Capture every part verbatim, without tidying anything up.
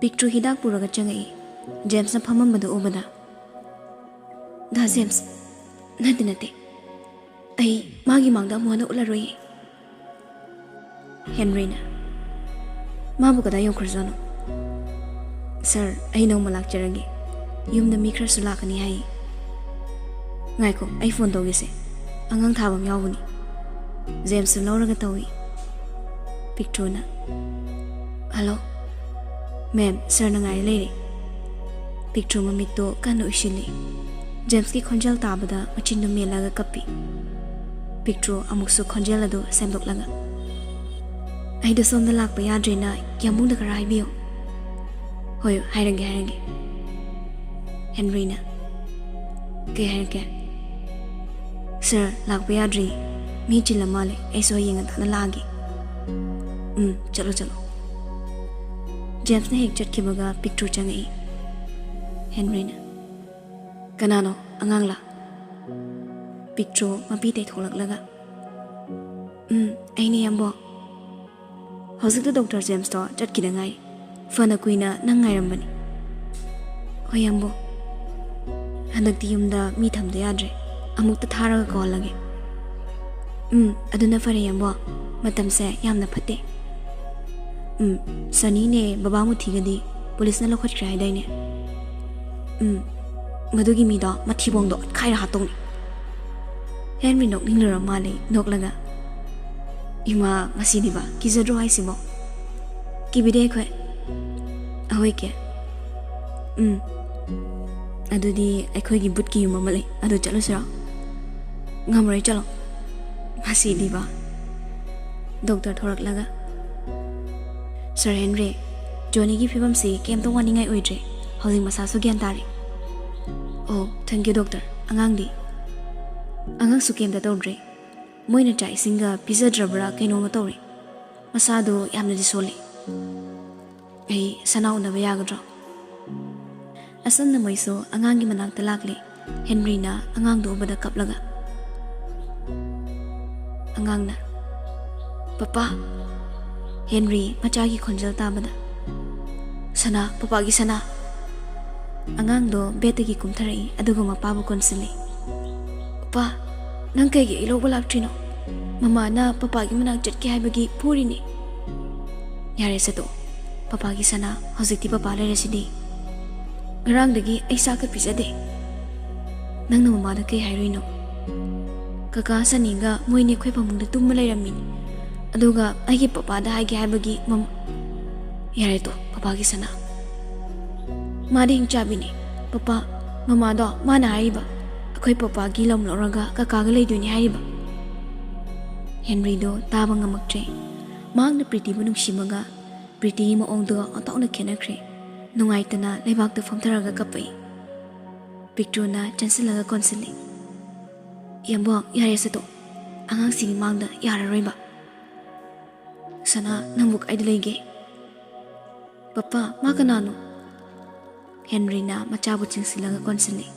ꯄꯤꯛꯇ꯭ꯔꯨ ꯍꯤꯗꯥꯛ ꯄꯨꯔꯒ ꯆꯪꯉꯛꯏ꯫ ꯖꯦꯝꯁꯅ ꯐꯝꯃꯝꯕꯗꯨ ꯎꯕꯗ, "ꯗꯥ ꯖꯦꯝꯁ, ꯅꯠꯇꯦ, ꯅꯠꯇꯦ, ꯑꯩ ꯃꯥꯒꯤ ꯃꯥꯡꯗ ꯑꯃꯨꯛ ꯍꯟꯅ ꯎꯠꯂꯔꯣꯏꯌꯦ꯫" ꯍꯦꯟꯔꯤꯅ, "ꯃꯥꯕꯨ ꯀꯗꯥꯏ ꯌꯧꯈ꯭ꯔꯖꯥꯠꯅꯣ?" "ꯁꯥꯔ, ꯑꯩ ꯅꯣꯡꯃ ꯂꯥꯛꯆꯔꯒꯦ꯫ ꯌꯨꯝꯗ ꯃꯤ ꯈꯔꯁꯨ ꯂꯥꯛꯀꯅꯤ ꯍꯥꯏꯌꯦ꯫" "ꯉꯥꯏꯈꯣ, ꯑꯩ ꯐꯣꯟ ꯇꯧꯒꯦꯁꯦ꯫ ꯑꯉꯥꯡ ꯊꯥꯕ ꯑꯃ ꯌꯥꯎꯕꯅꯤ꯫" ꯖꯦꯝꯁꯁꯨ ꯂꯧꯔꯒ ꯇꯧꯏ꯫ ꯄꯤꯛꯇ꯭ꯔꯨꯅ, "ꯍꯜꯂꯣ, ꯃꯦꯝ, ꯁꯥꯔꯅ ꯉꯥꯏꯔ ꯂꯩꯔꯦ꯫" ꯄꯤꯛꯇ꯭ꯔꯨ ꯃꯃꯤꯠꯇꯣ ꯀꯟꯅ ꯎꯏꯁꯤꯜꯂꯤ꯫ ꯖꯦꯝꯁꯀꯤ ꯈꯣꯟꯖꯦꯜ ꯇꯥꯕꯗ ꯃꯆꯤꯟꯗꯨ ꯃꯦꯜꯂꯒ ꯀꯞꯄꯤ꯫ ꯄꯤꯛꯇ꯭ꯔꯨ ꯑꯃꯨꯛꯁꯨ ꯈꯣꯟꯖꯦꯜ ꯑꯗꯨ ꯁꯦꯝꯗꯣꯛꯂꯒ, "ꯑꯩꯗꯣ ꯁꯣꯝꯗ ꯂꯥꯛꯄ ꯌꯥꯗ꯭ꯔꯦꯅ ꯌꯥꯝꯕꯨꯡꯗ ꯈꯔ ꯍꯥꯏꯕꯤꯌꯨ꯫" "ꯍꯣꯏ, ꯍꯥꯏꯔꯒꯦ, ꯍꯥꯏꯔꯒꯦ꯫" ꯍꯦꯟꯔꯤꯅ, "ꯀꯩ ꯍꯥꯏꯔꯛꯀꯦ?" "ꯁꯥꯔ, ꯂꯥꯛꯄ ꯌꯥꯗ꯭ꯔꯤ꯫ ꯃꯤ ꯆꯤꯜꯂ ꯃꯥꯜꯂꯦ꯫ ꯑꯩꯁꯨ ꯍꯌꯦꯡ ꯉꯟꯇꯥꯅ ꯂꯥꯛꯑꯒꯦ꯫" "ꯎꯝ, ꯆꯠꯂꯣ, ꯆꯠꯂꯣ꯫" ꯖꯦꯝꯁꯅ ꯍꯦꯛ ꯆꯠꯈꯤꯕꯒ ꯄꯤꯛꯇ꯭ꯔꯨ ꯆꯪꯉꯛꯏ꯫ ꯍꯦꯟꯔꯤꯅ, "ꯀꯅꯥꯅꯣ? ꯑꯉꯥꯡꯂꯥ?" ꯄꯤꯛꯇ꯭ꯔꯨ ꯃꯄꯤ ꯇꯩꯊꯣꯛꯂꯛꯂꯒ, "ꯎꯝ, ꯑꯩꯅꯦ, ꯌꯥꯝꯕꯣ꯫ ꯍꯧꯖꯤꯛꯇ ꯗꯣꯛꯇꯔ ꯖꯦꯝꯁꯇꯣ ꯆꯠꯈꯤꯗ ꯉꯥꯏꯔꯤ꯫ ꯐꯅ ꯀꯨꯏꯅ ꯅꯪ ꯉꯥꯏꯔꯝꯕꯅꯤ꯫" "ꯍꯣꯏ, ꯌꯥꯝꯕꯣ꯫ ꯍꯟꯗꯛꯇꯤ ꯌꯨꯝꯗ ꯃꯤ ꯊꯝꯗ ꯌꯥꯗ꯭ꯔꯦ꯫ ꯑꯃꯨꯛꯇ ꯊꯥꯔꯒ ꯀꯧꯍꯜꯂꯒꯦ꯫" "ꯎꯝ, ꯑꯗꯨꯅ ꯐꯔꯦ, ꯌꯥꯝꯕꯣ꯫ ꯃꯇꯝꯁꯦ ꯌꯥꯝꯅ ꯐꯠꯇꯦ꯫" "ꯎꯝ, ꯁꯅꯤꯅꯦ ꯕꯕꯥ ꯃꯨꯊꯤꯒꯗꯤ ꯄꯨꯂꯤꯁꯅ ꯂꯧꯈꯠꯈ꯭ꯔꯦ ꯍꯥꯏꯗꯥꯏꯅꯦ?" "ꯎꯝ, ꯃꯗꯨꯒꯤ ꯃꯤꯗꯣ ꯃꯊꯤꯕꯣꯡꯗꯣ ꯑꯠꯈꯥꯏꯔ ꯍꯥꯠꯇꯧꯅꯤ꯫" ꯍꯦꯟꯔꯤ ꯅꯣꯛꯅꯤꯡꯂꯨꯔ ꯃꯥꯜꯂꯦ, ꯅꯣꯛꯂꯒ, "ꯏꯃꯥ, ꯃꯁꯤꯗꯤꯕ, ꯀꯤꯖꯗ꯭ꯔꯣ ꯍꯥꯏꯁꯤꯕꯣ?" "ꯀꯤꯕꯤꯗꯦ ꯑꯩꯈꯣꯏ꯫" "ꯑꯍꯣꯏ ꯀꯦ꯫ ꯎꯝ, ꯑꯗꯨꯗꯤ ꯑꯩꯈꯣꯏꯒꯤ ꯕꯨꯠꯀꯤ ꯌꯨꯝ ꯑꯃ ꯂꯩ, ꯑꯗꯨ ꯆꯠꯂꯨꯁꯤꯔꯣ?" "ꯉꯝꯃꯔꯣꯏ, ꯆꯠꯂꯣ꯫" ꯃꯁꯤꯗꯤꯕ꯫ ꯗꯣꯛꯇꯔ ꯊꯣꯔꯛꯂꯒ, "ꯁꯥꯔ ꯍꯦꯟꯔꯤ, ꯖꯣꯅꯤꯒꯤ ꯐꯤꯕꯝꯁꯤ ꯀꯩꯝꯇ ꯋꯥꯅꯤꯡꯉꯥꯏ ꯑꯣꯏꯗ꯭ꯔꯦ꯫ ꯍꯧꯖꯤꯛ ꯃꯁꯥꯁꯨ ꯒ꯭ꯌꯥꯟ ꯇꯥꯔꯦ꯫" "ꯑꯣ, thank you, ꯗꯣꯛꯇꯔ꯫ ꯑꯉꯥꯡꯗꯤ?" "ꯑꯉꯥꯡꯁꯨ ꯀꯩꯝꯇ ꯇꯧꯗ꯭ꯔꯦ꯫ ꯃꯣꯏꯅ ꯆꯥꯛ ꯏꯁꯤꯡꯒ ꯄꯤꯖꯗ꯭ꯔꯕ꯭ꯔꯥ ꯀꯩꯅꯣꯝꯃ ꯇꯧꯔꯦ꯫ ꯃꯁꯥꯗꯣ ꯌꯥꯝꯅꯗꯤ ꯁꯣꯜꯂꯤ꯫ ꯑꯩ ꯁꯅꯥ ꯎꯅꯕ ꯌꯥꯒꯗ꯭ꯔꯣ?" ꯑꯁꯨꯝꯅ ꯃꯣꯏꯁꯨ ꯑꯉꯥꯡꯒꯤ ꯃꯅꯥꯛꯇ ꯂꯥꯛꯂꯦ꯫ ꯍꯦꯟꯔꯤꯅ ꯑꯉꯥꯡꯗꯨ ꯎꯕꯗ ꯀꯞꯂꯒ꯫ ꯑꯉꯥꯡꯅ, "ꯄꯄꯥ!" ꯍꯦꯟꯔꯤ ꯃꯆꯥꯒꯤ ꯈꯣꯟꯖꯦꯜ ꯇꯥꯕꯗ, ꯁꯅꯥ, ꯄꯄꯥꯒꯤ ꯁꯅꯥ꯫ ꯑꯉꯥꯡꯗꯣ ꯕꯦꯗꯇꯒꯤ ꯀꯨꯝꯊꯔꯛꯏ, ꯑꯗꯨꯒ ꯃꯄꯥꯕꯨ ꯀꯣꯟꯁꯤꯜꯂꯤ꯫ "ꯄꯄꯥ, ꯅꯪ ꯀꯩꯒꯤ ꯑꯩ ꯂꯧꯕ ꯂꯥꯛꯇ꯭ꯔꯤꯅꯣ? ꯃꯃꯥꯅ ꯄꯄꯥꯒꯤ ꯃꯅꯥꯛ ꯆꯠꯀꯦ ꯍꯥꯏꯕꯒꯤ ꯐꯨꯔꯤꯅꯤ꯫" "ꯌꯥꯔꯦ, ꯆꯠꯇꯣꯛꯑꯣ꯫ ꯄꯄꯥꯒꯤ ꯁꯅꯥ, ꯍꯧꯖꯤꯛꯇꯤ ꯄꯄꯥ ꯂꯩꯔꯁꯤꯗꯤ꯫ ꯉꯔꯥꯡꯗꯒꯤ ꯑꯩ ꯆꯥꯛꯀ ꯄꯤꯖꯗꯦ꯫ ꯅꯪꯅ ꯃꯃꯥꯗ ꯀꯩ ꯍꯥꯏꯔꯨꯏꯅꯣ?" "ꯀꯀꯥ ꯁꯅꯤꯒ ꯃꯣꯏꯅꯤ ꯑꯩꯈꯣꯏ ꯐꯃꯨꯡꯗ ꯇꯨꯝꯃ ꯂꯩꯔꯝꯃꯤꯅꯤ꯫ ꯑꯗꯨꯒ ꯑꯩꯒꯤ ꯄꯄꯥꯗ ꯍꯥꯏꯒꯦ ꯍꯥꯏꯕꯒꯤ ꯃꯝ-" "ꯌꯥꯔꯦ ꯇꯣ, ꯄꯄꯥꯒꯤ ꯁꯅꯥ꯫ ꯃꯥꯗꯤ ꯍꯤꯡꯆꯥꯕꯤꯅꯤ꯫ ꯄꯄꯥ, ꯃꯃꯥꯗꯣ ꯃꯥꯅ ꯍꯥꯏꯔꯤꯕ, ꯑꯩꯈꯣꯏ ꯄꯄꯥꯒꯤ ꯂꯝ ꯂꯧꯔꯒ ꯀꯀꯥꯒ ꯂꯩꯗꯣꯏꯅꯤ ꯍꯥꯏꯔꯤꯕ꯫" ꯍꯦꯟꯔꯤꯗꯣ ꯇꯥꯕ ꯉꯝꯃꯛꯇ꯭ꯔꯦ꯫ ꯃꯍꯥꯛꯅ ꯄ꯭ꯔꯤꯇꯤꯕꯨ ꯅꯨꯡꯁꯤꯕꯒ ꯄ꯭ꯔꯤꯇꯤꯒꯤ ꯃꯑꯣꯡꯗꯨꯒ ꯑꯣꯟꯊꯣꯛꯅ ꯈꯦꯠꯅꯈ꯭ꯔꯦ꯫ ꯅꯨꯡꯉꯥꯏꯇꯅ ꯂꯩꯕꯥꯛꯇ ꯐꯝꯊꯔꯒ ꯀꯞꯄꯛꯏ꯫ ꯄꯤꯛꯇ꯭ꯔꯨꯅ ꯆꯦꯟꯁꯤꯜꯂꯒ ꯀꯣꯟꯁꯤꯜꯂꯤ꯫ "ꯌꯥꯝꯕꯣ, ꯌꯥꯔꯦ ꯆꯠꯇꯣ꯫ ꯑꯉꯥꯡꯁꯤꯡꯒꯤ ꯃꯥꯡꯗ ꯌꯥꯔꯔꯣꯏꯕ꯫" "ꯁꯅꯥ, ꯅꯪꯕꯨ ꯀꯥꯏꯗ ꯂꯩꯒꯦ?" "ꯄꯄꯥ, ꯃꯥ ꯀꯅꯥꯅꯣ?" ꯍꯦꯟꯔꯤꯅ ꯃꯆꯥꯕꯨ ꯆꯤꯡꯁꯤꯜꯂꯒ ꯀꯣꯟꯁꯤꯜꯂꯤ꯫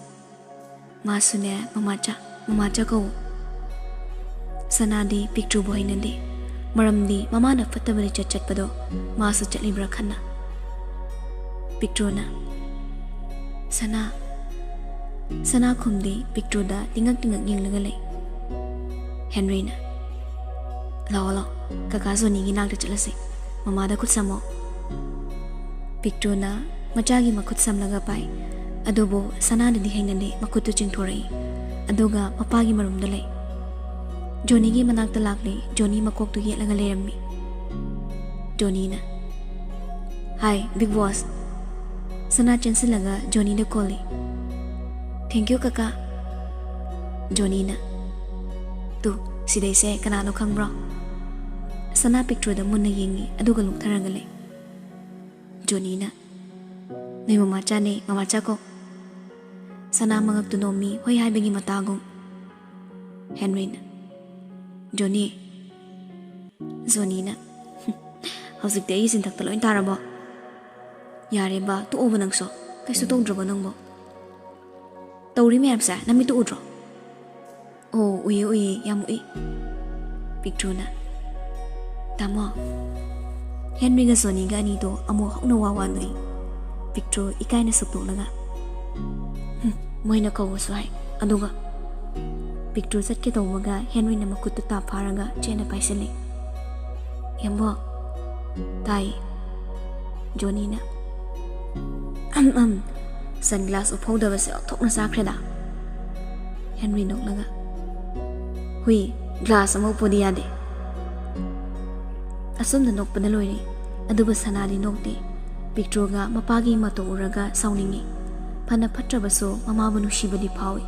"ꯃꯥꯁꯨꯅꯦ, ꯃꯃꯥꯆꯥ, ꯃꯃꯥꯆꯥ ꯀꯧ꯫" ꯁꯅꯥꯗꯤ ꯄꯤꯛꯇ꯭ꯔꯨꯕꯨ ꯍꯩꯅꯗꯦ, ꯃꯔꯝꯗꯤ ꯃꯃꯥꯅ ꯐꯠꯇꯕ ꯂꯤꯆꯠ ꯆꯠꯄꯗꯣ ꯃꯥꯁꯨ ꯆꯠꯂꯤꯕ꯭ꯔꯥ ꯈꯟꯅ꯫ ꯄꯤꯛꯇ꯭ꯔꯨꯅ, "ꯁꯅꯥ꯫" ꯁꯅꯥ ꯈꯨꯝꯗꯦ, ꯄꯤꯛꯇ꯭ꯔꯨꯗ ꯇꯤꯡꯉꯛ ꯇꯤꯡꯉꯛ ꯌꯦꯡꯂꯒ ꯂꯩ꯫ ꯍꯦꯟꯔꯤꯅ, "ꯂꯥꯛꯑꯣ, ꯂꯥꯛꯑꯣ, ꯀꯀꯥ ꯖꯣꯅꯤꯒꯤ ꯅꯥꯛꯇ ꯆꯠꯂꯁꯤ꯫ ꯃꯃꯥꯗ ꯈꯨꯠ ꯁꯝꯃꯣ꯫" ꯄꯤꯛꯇ꯭ꯔꯨꯅ ꯃꯆꯥꯒꯤ ꯃꯈꯨꯠ ꯁꯝꯂꯒ ꯄꯥꯏ꯫ ꯑꯗꯨꯕꯨ ꯁꯅꯥꯗꯗꯤ ꯍꯩꯅꯗꯦ, ꯃꯈꯨꯠꯇꯨ ꯆꯤꯡꯊꯣꯔꯛꯏ꯫ ꯑꯗꯨꯒ ꯃꯄꯥꯒꯤ ꯃꯔꯨꯝꯗ ꯂꯩ꯫ ꯖꯣꯅꯤꯒꯤ ꯃꯅꯥꯛꯇ ꯂꯥꯛꯂꯤ꯫ ꯖꯣꯅꯤ ꯃꯀꯣꯛꯇꯨ ꯌꯦꯠꯂꯒ ꯂꯩꯔꯝꯃꯤ꯫ ꯖꯣꯅꯤꯅ, "ꯍꯥꯏ, ꯕꯤꯛ ꯕꯣꯁ꯫" ꯁꯅꯥ ꯆꯦꯟꯁꯤꯜꯂꯒ ꯖꯣꯅꯤꯗ ꯀꯣꯜꯂꯤ꯫ "Thank you, ꯀꯀꯥ꯫" ꯖꯣꯅꯤꯅ, "ꯇꯨ, ꯁꯤꯗꯩꯁꯦ ꯀꯅꯥꯅꯣ ꯈꯪꯕ꯭ꯔꯣ?" ꯁꯅꯥ ꯄꯤꯛꯇ꯭ꯔꯨꯗ ꯃꯨꯟꯅ ꯌꯦꯡꯉꯤ, ꯑꯗꯨꯒ ꯂꯨꯞꯊꯔꯒ ꯂꯩ꯫ ꯖꯣꯅꯤꯅ, "ꯅꯣꯏ ꯃꯃꯥꯆꯥꯅꯦ, ꯃꯃꯥꯆꯥ ꯀꯣ꯫" ꯁꯅꯥ ꯃꯉꯛꯇꯨ ꯅꯣꯝꯃꯤ, ꯍꯣꯏ ꯍꯥꯏꯕꯒꯤ ꯃꯇꯥꯒꯨꯝ꯫ ꯍꯦꯟꯔꯤꯅ, "ꯖꯣꯅꯤ꯫" ꯖꯣꯅꯤꯅ, "ꯍꯧꯖꯤꯛꯇꯤ ꯑꯩꯒꯤ ꯆꯤꯟꯊꯛꯇ ꯂꯣꯏ ꯇꯥꯔꯕꯣ? ꯌꯥꯔꯦꯕ, ꯇꯣꯛꯑꯣꯕ ꯅꯪꯁꯨ꯫ ꯀꯩꯁꯨ ꯇꯧꯗ꯭ꯔꯕꯣ ꯅꯪꯕꯣ?" "ꯇꯧꯔꯤ ꯃꯌꯥꯝꯁꯦ ꯅꯃꯤꯠꯇꯨ ꯎꯗ꯭ꯔꯣ?" "ꯑꯣ, ꯎꯏꯌꯦ, ꯎꯏꯌꯦ, ꯌꯥꯝ ꯎꯏ꯫" ꯄꯤꯛꯇ꯭ꯔꯨꯅ, "ꯇꯥꯃꯣ, ꯍꯦꯟꯔꯤꯒ ꯖꯣꯅꯤꯒ ꯑꯅꯤꯗꯣ ꯑꯃꯨꯛ ꯍꯧꯅ ꯋꯥ ꯋꯥ ꯅꯣꯛꯏ꯫ ꯄꯤꯛꯇ꯭ꯔꯨ ꯏꯀꯥꯏꯅ ꯁꯨꯛꯇꯣꯛꯂꯒ, "ꯍꯨꯝ, ꯃꯣꯏꯅ ꯀꯧꯕꯁꯨ ꯍꯥꯏ, ꯑꯗꯨꯒ," ꯄꯤꯛꯇ꯭ꯔꯨ ꯆꯠꯀꯦ ꯇꯧꯕꯒ ꯍꯦꯟꯔꯤꯅ ꯃꯈꯨꯠꯇꯨ ꯇꯥꯞ ꯐꯥꯔꯒ ꯆꯦꯠꯅ ꯄꯥꯏꯁꯤꯜꯂꯤ꯫ "ꯌꯥꯝꯕꯣ, ꯇꯥꯏ?" ꯖꯣꯅꯤꯅ, "ꯑꯝ, ꯑꯝ, ꯁꯟ ꯒ꯭ꯂꯥꯁ ꯎꯞꯍꯧꯗꯕꯁꯦ ꯑꯣꯟꯊꯣꯛꯅ ꯆꯥꯈ꯭ꯔꯦꯗ꯫" ꯍꯦꯟꯔꯤ ꯅꯣꯛꯂꯒ, "ꯍꯨꯏ, ꯒ꯭ꯂꯥꯁ ꯑꯃ ꯎꯞꯄꯗꯤ ꯌꯥꯗꯦ?" ꯑꯁꯨꯝꯅ ꯅꯣꯛꯄꯗ ꯂꯣꯏꯔꯦ꯫ ꯑꯗꯨꯕꯨ ꯁꯅꯥꯗꯤ ꯅꯣꯛꯇꯦ꯫ ꯄꯤꯛꯇ꯭ꯔꯨꯒ ꯃꯄꯥꯒꯤ ꯃꯇꯧ ꯎꯔꯒ ꯁꯥꯎꯅꯤꯡꯉꯤ꯫ ꯐꯅ ꯐꯠꯇ꯭ꯔꯕꯁꯨ ꯃꯃꯥꯕꯨ ꯅꯨꯡꯁꯤꯕꯗꯤ ꯐꯥꯎꯏ꯫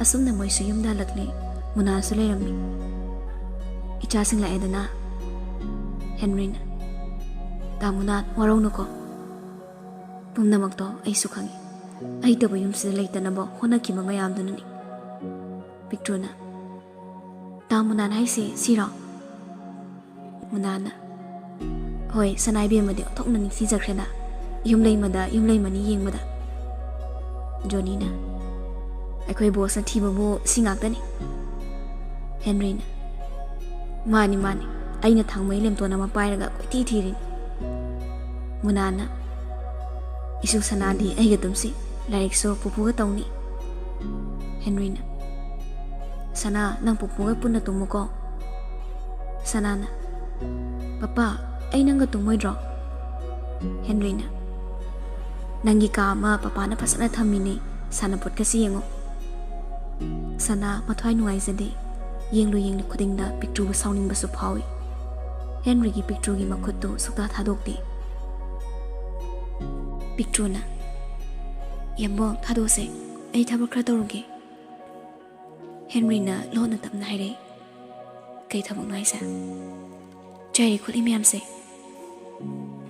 ꯑꯁꯨꯝꯅ ꯃꯣꯏꯁꯨ ꯌꯨꯝꯗ ꯍꯜꯂꯛꯂꯦ꯫ ꯃꯨꯅꯥꯁꯨ ꯂꯩꯔꯝꯃꯤ꯫ "ꯏꯆꯥꯁꯤꯡ ꯂꯥꯛꯑꯦꯗꯅ꯫" ꯍꯦꯟꯔꯤꯅ, "ꯇꯥ ꯃꯨꯅꯥ, ꯋꯥꯔꯧꯅꯨꯀꯣ꯫ ꯄꯨꯝꯅꯃꯛꯇꯣ ꯑꯩꯁꯨ ꯈꯪꯉꯤ꯫ ꯑꯩꯇꯕꯨ ꯌꯨꯝꯁꯤꯗ ꯂꯩꯇꯅꯕ ꯍꯣꯠꯅꯈꯤꯕ ꯃꯌꯥꯝꯗꯨꯅꯅꯤ꯫" ꯄꯤꯛꯇ꯭ꯔꯨꯅ, "ꯇꯥ ꯃꯨꯅꯥꯟ ꯍꯥꯏꯁꯦ ꯁꯤꯔꯣ?" ꯃꯨꯅꯥꯟꯅ, "ꯍꯣꯏ, ꯁꯅꯥ ꯏꯕꯦꯝꯃꯗꯤ ꯑꯣꯟꯊꯣꯛꯅ ꯅꯤꯡꯊꯤꯖꯈ꯭ꯔꯦꯗ, ꯌꯨꯝꯂꯩꯃꯗ ꯌꯨꯝꯂꯩꯃꯅꯤ ꯌꯦꯡꯕꯗ꯫" ꯖꯣꯅꯤꯅ, "ꯑꯩꯈꯣꯏ ꯕꯣꯁꯅ ꯊꯤꯕꯕꯨ ꯁꯤ ꯉꯥꯛꯇꯅꯤ꯫" ꯍꯦꯟꯔꯤꯅ, "ꯃꯥꯅꯤ, ꯃꯥꯅꯤ, ꯑꯩꯅ ꯊꯥꯡꯃꯩ ꯂꯦꯝꯇꯣꯟ ꯑꯃ ꯄꯥꯏꯔꯒ ꯀꯣꯏꯊꯤ ꯊꯤꯔꯤꯅꯤ꯫" ꯃꯨꯅꯥꯟꯅ, "ꯏꯁꯨ ꯁꯅꯥꯗꯤ ꯑꯩꯒ ꯇꯨꯝꯁꯤ, ꯂꯥꯏꯔꯤꯛꯁꯨ ꯄꯨꯄꯨꯒ ꯇꯧꯅꯤ꯫" ꯍꯦꯟꯔꯤꯅ, "ꯁꯅꯥ, ꯅꯪ ꯄꯨꯄꯨꯒ ꯄꯨꯟꯅ ꯇꯨꯝꯃꯨꯀꯣ꯫" ꯁꯅꯥꯅ, "ꯄꯄꯥ, ꯑꯩ ꯅꯪꯒ ꯇꯨꯝꯃꯣꯏꯗ꯭ꯔꯣ?" ꯍꯦꯟꯔꯤꯅ, "ꯅꯪꯒꯤ ꯀꯥ ꯑꯃ ꯄꯄꯥꯅ ꯐꯖꯅ ꯊꯝꯃꯤꯅꯦ, ꯁꯥꯟꯅꯄꯣꯠꯀꯁꯤ ꯌꯦꯡꯉꯣ꯫" ꯁꯅꯥ ꯃꯊ꯭ꯋꯥꯏ ꯅꯨꯡꯉꯥꯏꯖꯗꯦ꯫ ꯌꯦꯡꯂꯨ ꯌꯦꯡꯂꯨ ꯈꯨꯗꯤꯡꯗ ꯄꯤꯛꯇ꯭ꯔꯨꯕꯨ ꯁꯥꯎꯅꯤꯡꯕꯁꯨ ꯐꯥꯎꯏ꯫ ꯍꯦꯟꯔꯤꯒꯤ ꯄꯤꯛꯇ꯭ꯔꯨꯒꯤ ꯃꯈꯨꯠꯇꯨ ꯁꯨꯛꯊꯥ ꯊꯥꯗꯣꯛꯇꯦ꯫ ꯄꯤꯛꯇ꯭ꯔꯨꯅ, "ꯌꯥꯝꯕꯣꯡ, ꯊꯥꯗꯣꯛꯑꯁꯦ, ꯑꯩ ꯊꯕꯛ ꯈꯔ ꯇꯧꯔꯨꯒꯦ꯫" ꯍꯦꯟꯔꯤꯅ ꯂꯣꯟꯅ ꯇꯞꯅ ꯍꯥꯏꯔꯛꯏ, "ꯀꯩ ꯊꯕꯛꯅꯣ ꯍꯥꯏꯁꯦ?" "ꯆꯥꯏꯔꯤ ꯈꯣꯠꯂꯤ ꯃꯌꯥꯝꯁꯦ꯫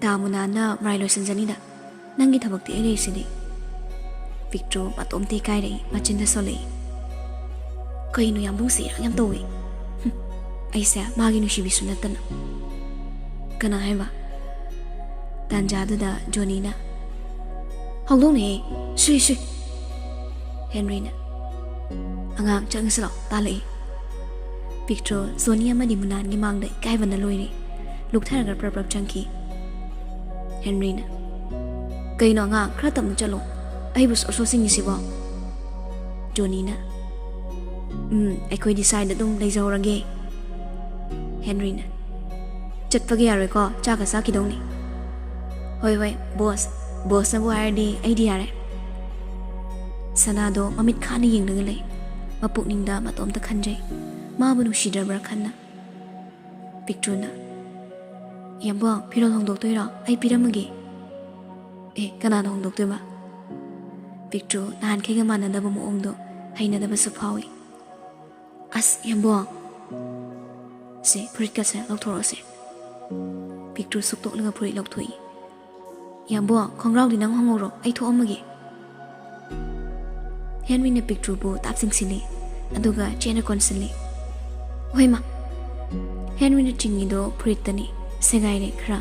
ꯇꯥ ꯃꯨꯅꯥꯅ ꯃꯔꯥꯏ ꯂꯣꯏꯁꯤꯟꯖꯅꯤꯗ꯫ ꯅꯪꯒꯤ ꯊꯕꯛꯇꯤ ꯑꯩ ꯂꯩꯔꯤꯁꯤꯗꯤ꯫" ꯄꯤꯛꯇ꯭ꯔꯨ ꯃꯇꯣꯝꯇ ꯏꯀꯥꯏꯔꯛꯏ, ꯃꯆꯤꯟꯗ ꯁꯣꯜꯂꯛꯏ, "ꯀꯩꯅꯣ ꯌꯥꯝꯕꯨꯡꯁꯦ ꯏꯔꯥꯡ ꯌꯥꯝ ꯇꯧꯏ꯫ ꯍꯨꯝ, ꯑꯩꯁꯦ ꯃꯥꯒꯤ ꯅꯨꯡꯁꯤꯕꯤꯁꯨ ꯅꯠꯇꯅ꯫" "ꯀꯅꯥ ꯍꯥꯏꯕ?" ꯇꯥꯟꯖꯥꯗꯨꯗ ꯖꯣꯅꯤꯅ, "ꯍꯧꯗꯣꯡꯅꯦꯍꯦ, ꯁꯨꯏ, ꯁꯨꯏ꯫" ꯍꯦꯟꯔꯤꯅ, "ꯑꯉꯥꯡ, ꯆꯪꯉꯁꯤ ꯂꯥꯎ, ꯇꯥꯜꯂꯛꯏ꯫" ꯄꯤꯛꯇ꯭ꯔꯣ ꯖꯣꯅꯤ ꯑꯃꯗꯤ ꯃꯨꯅꯥꯟꯒꯤ ꯃꯥꯡꯗ ꯏꯀꯥꯏꯕꯅ ꯂꯣꯏꯔꯤ꯫ ꯂꯨꯛꯊꯔꯒ ꯄ꯭ꯔꯞ ꯄ꯭ꯔꯞ ꯆꯪꯈꯤ꯫ ꯍꯦꯟꯔꯤꯅ, "ꯀꯩꯅꯣ ꯑꯉꯥꯡ, ꯈꯔ ꯇꯞꯅ ꯆꯠꯂꯣ, ꯑꯩꯕꯨ ꯁꯣ ꯁꯣ ꯁꯤꯡꯉꯤꯁꯤꯕꯣ?" ꯖꯣꯅꯤꯅ, "ꯎꯝ, ꯑꯩꯈꯣꯏꯗꯤ ꯁ꯭ꯋꯥꯏꯗ ꯑꯗꯨꯝ ꯂꯩꯖꯍꯧꯔꯒꯦ꯫" ꯍꯦꯟꯔꯤꯅ, "ꯆꯠꯄꯒ ꯌꯥꯔꯣꯏꯀꯣ, ꯆꯥꯛꯀ ꯆꯥꯈꯤꯗꯧꯅꯤ꯫" "ꯍꯣꯏ ꯍꯣꯏ ꯕꯣꯁ, ꯕꯣꯁꯅꯕꯨ ꯍꯥꯏꯔꯗꯤ ꯑꯩꯗꯤ ꯌꯥꯔꯦ꯫" ꯁꯅꯥꯗꯣ ꯃꯃꯤꯠ ꯈꯥꯅ ꯌꯦꯡꯂꯒ ꯂꯩ꯫ ꯃꯄꯨꯛꯅꯤꯡꯗ ꯃꯇꯣꯝꯇ ꯈꯟꯖꯩ, ꯃꯥꯕꯨ ꯅꯨꯡꯁꯤꯗ꯭ꯔꯕ꯭ꯔꯥ ꯈꯟꯅ꯫ ꯄꯤꯛꯇ꯭ꯔꯨꯅ, "ꯌꯥꯝꯕꯣ, ꯐꯤꯔꯣꯜ ꯍꯣꯡꯗꯣꯛꯇꯣꯏꯔꯣ? ꯑꯩ ꯄꯤꯔꯝꯃꯒꯦ꯫" "ꯑꯦ, ꯀꯅꯥꯅ ꯍꯣꯡꯗꯣꯛꯇꯣꯏꯕ?" ꯄꯤꯛꯇ꯭ꯔꯨ ꯅꯍꯥꯟꯈꯩꯒ ꯃꯥꯟꯅꯗꯕ ꯃꯑꯣꯡꯗꯣ ꯍꯩꯅꯗꯕꯁꯨ ꯐꯥꯎꯏ꯫ "ꯑꯁ, ꯌꯥꯝꯕꯣ, ꯁꯦ, ꯐꯨꯔꯤꯠꯀꯁꯦ ꯂꯧꯊꯣꯔꯛꯑꯣꯁꯦ꯫" ꯄꯤꯛꯇ꯭ꯔꯨ ꯁꯨꯛꯇꯣꯛꯂꯒ ꯐꯨꯔꯤꯠ ꯂꯧꯊꯣꯛꯏ꯫ "ꯌꯥꯝꯕꯣ, ꯈꯣꯡꯒ꯭ꯔꯥꯎꯗꯤ ꯅꯪ ꯍꯣꯡꯍꯧꯔꯣ, ꯑꯩ ꯊꯣꯛꯑꯝꯃꯒꯦ꯫" ꯍꯦꯟꯔꯤꯅ ꯄꯤꯛꯇ꯭ꯔꯨꯕꯨ ꯇꯥꯞ ꯆꯤꯡꯁꯤꯜꯂꯤ, ꯑꯗꯨꯒ ꯆꯦꯠꯅ ꯀꯣꯟꯁꯤꯜꯂꯤ꯫ "ꯍꯣꯏ ꯃꯥ꯫" ꯍꯦꯟꯔꯤꯅ ꯆꯤꯡꯉꯤꯗꯣ ꯐꯨꯔꯤꯠꯇꯅꯤ, ꯁꯦꯒꯥꯏꯔꯦ ꯈꯔ꯫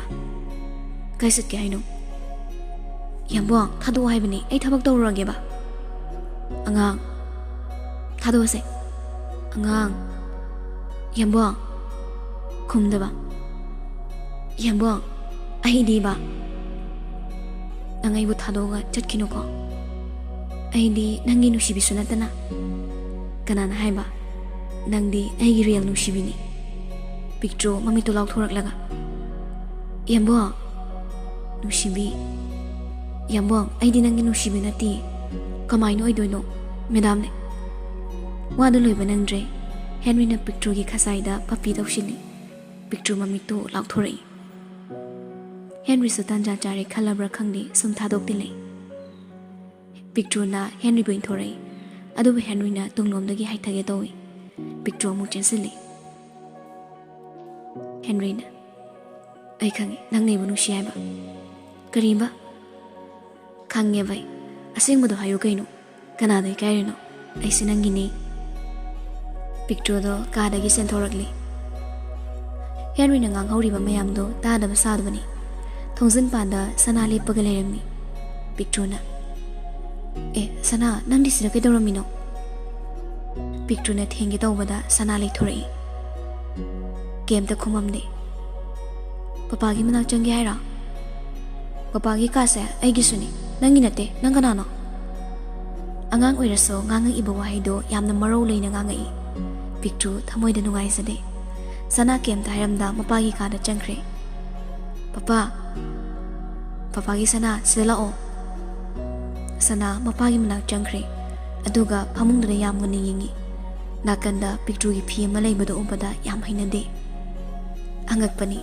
"ꯀꯥꯏ ꯆꯠꯀꯦ ꯍꯥꯏꯅꯣ?" "ꯌꯥꯝꯕꯣ, ꯊꯥꯗꯣꯛꯑꯣ ꯍꯥꯏꯕꯅꯤ, ꯑꯩ ꯊꯕꯛ ꯇꯧꯔꯨꯔꯒꯦꯕ꯫" "ꯑꯉꯥꯡ, ꯊꯥꯗꯣꯛꯑꯁꯦ꯫" "ꯑꯉꯥꯡ꯫" "ꯌꯥꯝꯕꯣ꯫" ꯈꯨꯝꯗꯕ꯫ "ꯌꯥꯝꯕꯣ, ꯑꯩꯗꯤꯕ, ꯅꯪ ꯑꯩꯕꯨ ꯊꯥꯗꯣꯛꯑꯒ ꯆꯠꯈꯤꯅꯨꯀꯣ꯫ ꯑꯩꯗꯤ ꯅꯪꯒꯤ ꯅꯨꯡꯁꯤꯕꯤꯁꯨ ꯅꯠꯇꯅ꯫" "ꯀꯅꯥꯅ ꯍꯥꯏꯕ? ꯅꯪꯗꯤ ꯑꯩꯒꯤ ꯔꯤꯌꯦꯜ ꯅꯨꯡꯁꯤꯕꯤꯅꯤ꯫" ꯄꯤꯛꯇ꯭ꯔꯨ ꯃꯃꯤꯠꯇꯨ ꯂꯥꯎꯊꯣꯔꯛꯂꯒ, "ꯌꯥꯝꯕꯣ, ꯅꯨꯡꯁꯤꯕꯤ, ꯌꯥꯝꯕꯣ, ꯑꯩꯗꯤ ꯅꯪꯒꯤ ꯅꯨꯡꯁꯤꯕꯤ ꯅꯠꯇꯦ꯫ ꯀꯃꯥꯏꯅ ꯑꯣꯏꯗꯣꯏꯅꯣ, ꯃꯦꯗꯥꯝꯅꯦ?" ꯋꯥꯗꯨ ꯂꯣꯏꯕ ꯅꯪꯗ꯭ꯔꯦ꯫ ꯍꯦꯟꯔꯤꯅ ꯄꯤꯛꯇ꯭ꯔꯨꯒꯤ ꯈꯖꯥꯏꯗ ꯄꯞꯄꯤ ꯇꯧꯁꯤꯜꯂꯤ꯫ ꯄꯤꯛꯇ꯭ꯔꯨ ꯃꯃꯤꯠꯇꯨ ꯂꯥꯎꯊꯣꯔꯛꯏ꯫ ꯍꯦꯟꯔꯤꯁꯨ ꯇꯥꯟꯖꯥ ꯆꯥꯔꯦ ꯈꯜꯂꯕ꯭ꯔꯥ ꯈꯪꯗꯦ, ꯁꯨꯝ ꯊꯥꯗꯣꯛꯇꯤ ꯂꯩ꯫ ꯄꯤꯛꯇ꯭ꯔꯨꯅ ꯍꯦꯟꯔꯤꯕꯨ ꯏꯟꯊꯣꯔꯛꯏ, ꯑꯗꯨꯕꯨ ꯍꯦꯟꯔꯤꯅ ꯇꯨꯡꯂꯣꯝꯗꯒꯤ ꯍꯥꯏꯊꯒꯦ ꯇꯧꯏ꯫ ꯄꯤꯛꯇ꯭ꯔꯨ ꯑꯃꯨꯛ ꯆꯦꯟꯁꯤꯜꯂꯤ꯫ ꯍꯦꯟꯔꯤꯅ, "ꯑꯩ ꯈꯪꯉꯤ, ꯅꯪꯅ ꯑꯩꯕꯨ ꯅꯨꯡꯁꯤ ꯍꯥꯏꯕ꯫" "ꯀꯔꯤꯕ?" "ꯈꯪꯉꯦꯕ ꯑꯩ꯫ ꯑꯁꯦꯡꯕꯗꯣ ꯍꯥꯏꯌꯨ ꯀꯩꯅꯣ꯫ ꯀꯅꯥꯗ ꯏꯀꯥꯏꯔꯤꯅꯣ? ꯑꯩꯁꯦ ꯅꯪꯒꯤꯅꯦ꯫" ꯄꯤꯛꯇ꯭ꯔꯨꯗꯣ ꯀꯥꯗꯒꯤ ꯆꯦꯟꯊꯣꯔꯛꯂꯤ꯫ ꯍꯦꯟꯔꯤꯅ ꯉꯥꯡꯍꯧꯔꯤꯕ ꯃꯌꯥꯝꯗꯣ ꯇꯥꯗꯕ ꯁꯥꯗꯕꯅꯤ꯫ ꯊꯣꯡꯖꯤꯟ ꯄꯥꯟꯗ ꯁꯅꯥ ꯂꯦꯞꯄꯒ ꯂꯩꯔꯝꯃꯤ꯫ ꯄꯤꯛꯇ꯭ꯔꯨꯅ, "ꯑꯦ, ꯁꯅꯥ, ꯅꯪꯗꯤ ꯁꯤꯗ ꯀꯩꯗꯧꯔꯝꯃꯤꯅꯣ?" ꯄꯤꯛꯇ꯭ꯔꯨꯅ ꯊꯦꯡꯒꯦ ꯇꯧꯕꯗ ꯁꯅꯥ ꯂꯩꯊꯣꯔꯛꯏ꯫ ꯀꯩꯝꯇ ꯈꯨꯝꯃꯝꯗꯦ꯫ ꯄꯄꯥꯒꯤ ꯃꯅꯥꯛ ꯆꯪꯒꯦ ꯍꯥꯏꯔꯣ? ꯄꯄꯥꯒꯤ ꯀꯥꯁꯦ ꯑꯩꯒꯤꯁꯨꯅꯤ, ꯅꯪꯒꯤ ꯅꯠꯇꯦ꯫ ꯅꯪ ꯀꯅꯥꯅꯣ? ꯑꯉꯥꯡ ꯑꯣꯏꯔꯁꯨ ꯉꯥꯡꯉꯛꯏꯕ ꯋꯥꯍꯩꯗꯣ ꯌꯥꯝꯅ ꯃꯔꯧ ꯂꯩꯅ ꯉꯥꯡꯉꯛꯏ꯫ ꯄꯤꯛꯇ꯭ꯔꯨ ꯊꯃꯣꯏꯗ ꯅꯨꯡꯉꯥꯏꯖꯗꯦ꯫ ꯁꯅꯥ ꯀꯩꯝꯇ ꯍꯥꯏꯔꯝꯗ ꯃꯄꯥꯒꯤ ꯀꯥꯗ ꯆꯪꯈ꯭ꯔꯦ꯫ "ꯄꯄꯥ, ꯄꯄꯥꯒꯤ ꯁꯅꯥ, ꯁꯤꯗ ꯂꯥꯛꯑꯣ꯫" ꯁꯅꯥ ꯃꯄꯥꯒꯤ ꯃꯅꯥꯛ ꯆꯪꯈ꯭ꯔꯦ, ꯑꯗꯨꯒ ꯐꯃꯨꯡꯗꯨꯗ ꯌꯥꯝ ꯃꯨꯟꯅ ꯌꯦꯡꯉꯤ꯫ ꯅꯥꯀꯟꯗ ꯄꯤꯛꯇ꯭ꯔꯨꯒꯤ ꯐꯤ ꯑꯃ ꯂꯩꯕꯗꯨ ꯎꯕꯗ ꯌꯥꯝ ꯍꯩꯅꯗꯦ꯫ ꯑꯉꯛꯄꯅꯤ,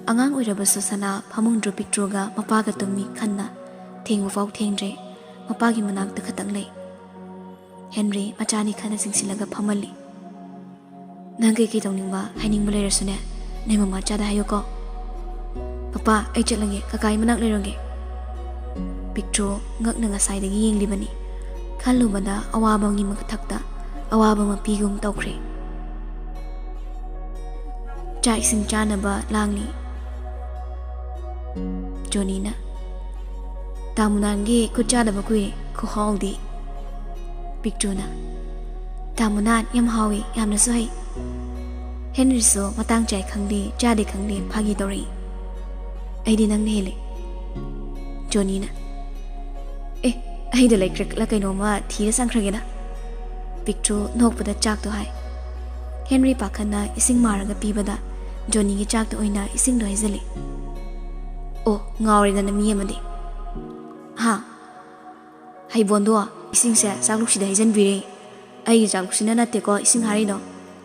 ꯑꯉꯥꯡ ꯑꯣꯏꯔꯕꯁꯨ ꯁꯅꯥ ꯐꯃꯨꯡꯗꯨ ꯄꯤꯛꯇ꯭ꯔꯨꯒ ꯃꯄꯥꯒ ꯇꯨꯝꯃꯤ ꯈꯟꯅ ꯊꯦꯡꯕ ꯐꯥꯎ ꯊꯦꯡꯗ꯭ꯔꯦ꯫ ꯃꯄꯥꯒꯤ ꯃꯅꯥꯛꯇ ꯈꯛꯇꯪ ꯂꯩ꯫ ꯍꯦꯟꯔꯤ ꯃꯆꯥꯅꯤ ꯈꯟꯅ ꯆꯤꯡꯁꯤꯜꯂꯒ ꯐꯝꯍꯜꯂꯤ꯫ "ꯅꯪ ꯀꯩꯀꯩ ꯇꯧꯅꯤꯡꯕ, ꯍꯥꯏꯅꯤꯡꯕ ꯂꯩꯔꯁꯨꯅꯦ, ꯅꯣꯏ ꯃꯃꯥ ꯆꯥꯗ ꯍꯥꯏꯌꯨꯀꯣ꯫" "ꯄꯄꯥ, ꯑꯩ ꯆꯠꯂꯒꯦ, ꯀꯀꯥꯒꯤ ꯃꯅꯥꯛ ꯂꯩꯔꯨꯒꯦ꯫" ꯄꯤꯛꯇ꯭ꯔꯨ ꯉꯛꯅ ꯉꯁꯥꯏꯗꯒꯤ ꯌꯦꯡꯂꯤꯕꯅꯤ꯫ ꯈꯜꯂꯨꯕꯗ ꯑꯋꯥꯕꯒꯤ ꯃꯊꯛꯇ ꯑꯋꯥꯕ ꯃꯄꯤꯒꯨꯝ ꯇꯧꯈ꯭ꯔꯦ꯫ ꯆꯥꯛ ꯏꯁꯤꯡ ꯆꯥꯅꯕ ꯂꯥꯡꯂꯤ꯫ ꯖꯣꯅꯤꯅ, "ꯇꯥꯃꯨꯅꯥꯟꯒꯤ ꯈꯨꯠ ꯆꯥꯗꯕ ꯀꯨꯏꯔꯦ, ꯈꯨꯍꯥꯎꯗꯤ꯫" ꯄꯤꯛꯇ꯭ꯔꯨꯅ, "ꯇꯥꯃꯨꯅꯥꯟ ꯌꯥꯝ ꯍꯥꯎꯏ, ꯌꯥꯝꯅꯁꯨ ꯍꯩ꯫" ꯍꯦꯟꯔꯤꯁꯨ ꯃꯇꯥꯡ ꯆꯥꯏ ꯈꯪꯗꯦ, ꯆꯥꯗꯦ ꯈꯪꯗꯦ, ꯐꯥꯒꯤ ꯇꯧꯔꯛꯏ꯫ "ꯑꯩꯗꯤ ꯅꯪꯅ ꯍꯦꯜꯂꯦ꯫" ꯖꯣꯅꯤꯅ, "ꯑꯦ, ꯑꯩꯗ ꯂꯩꯀ꯭ꯔꯛꯂ ꯀꯩꯅꯣꯝꯃ ꯊꯤꯔ ꯆꯪꯈ꯭ꯔꯒꯦꯗ꯫" ꯄꯤꯛꯇ꯭ꯔꯨ ꯅꯣꯛꯄꯗ ꯆꯥꯛꯇꯣ ꯍꯥꯏ꯫ ꯍꯦꯟꯔꯤ ꯄꯥꯈꯠꯅ ꯏꯁꯤꯡ ꯃꯥꯔꯒ ꯄꯤꯕꯗ ꯖꯣꯅꯤꯒꯤ ꯆꯥꯛꯇ ꯑꯣꯏꯅ ꯏꯁꯤꯡꯗꯣ ꯍꯩꯖꯤꯜꯂꯤ꯫ "ꯑꯣ, ꯉꯥꯎꯔꯦꯗꯅ ꯃꯤ ꯑꯃꯗꯤ꯫" "ꯍꯥ?" "ꯍꯩꯕꯣꯟꯗꯣ, ꯏꯁꯤꯡꯁꯦ ꯆꯥꯛꯂꯨꯛꯁꯤꯗ ꯍꯩꯖꯤꯟꯕꯤꯔꯦ꯫" "ꯑꯩꯒꯤ ꯆꯥꯛꯂꯨꯛꯁꯤꯅ ꯅꯠꯇꯦꯀꯣ ꯏꯁꯤꯡ ꯍꯥꯏꯔꯤꯗꯣ꯫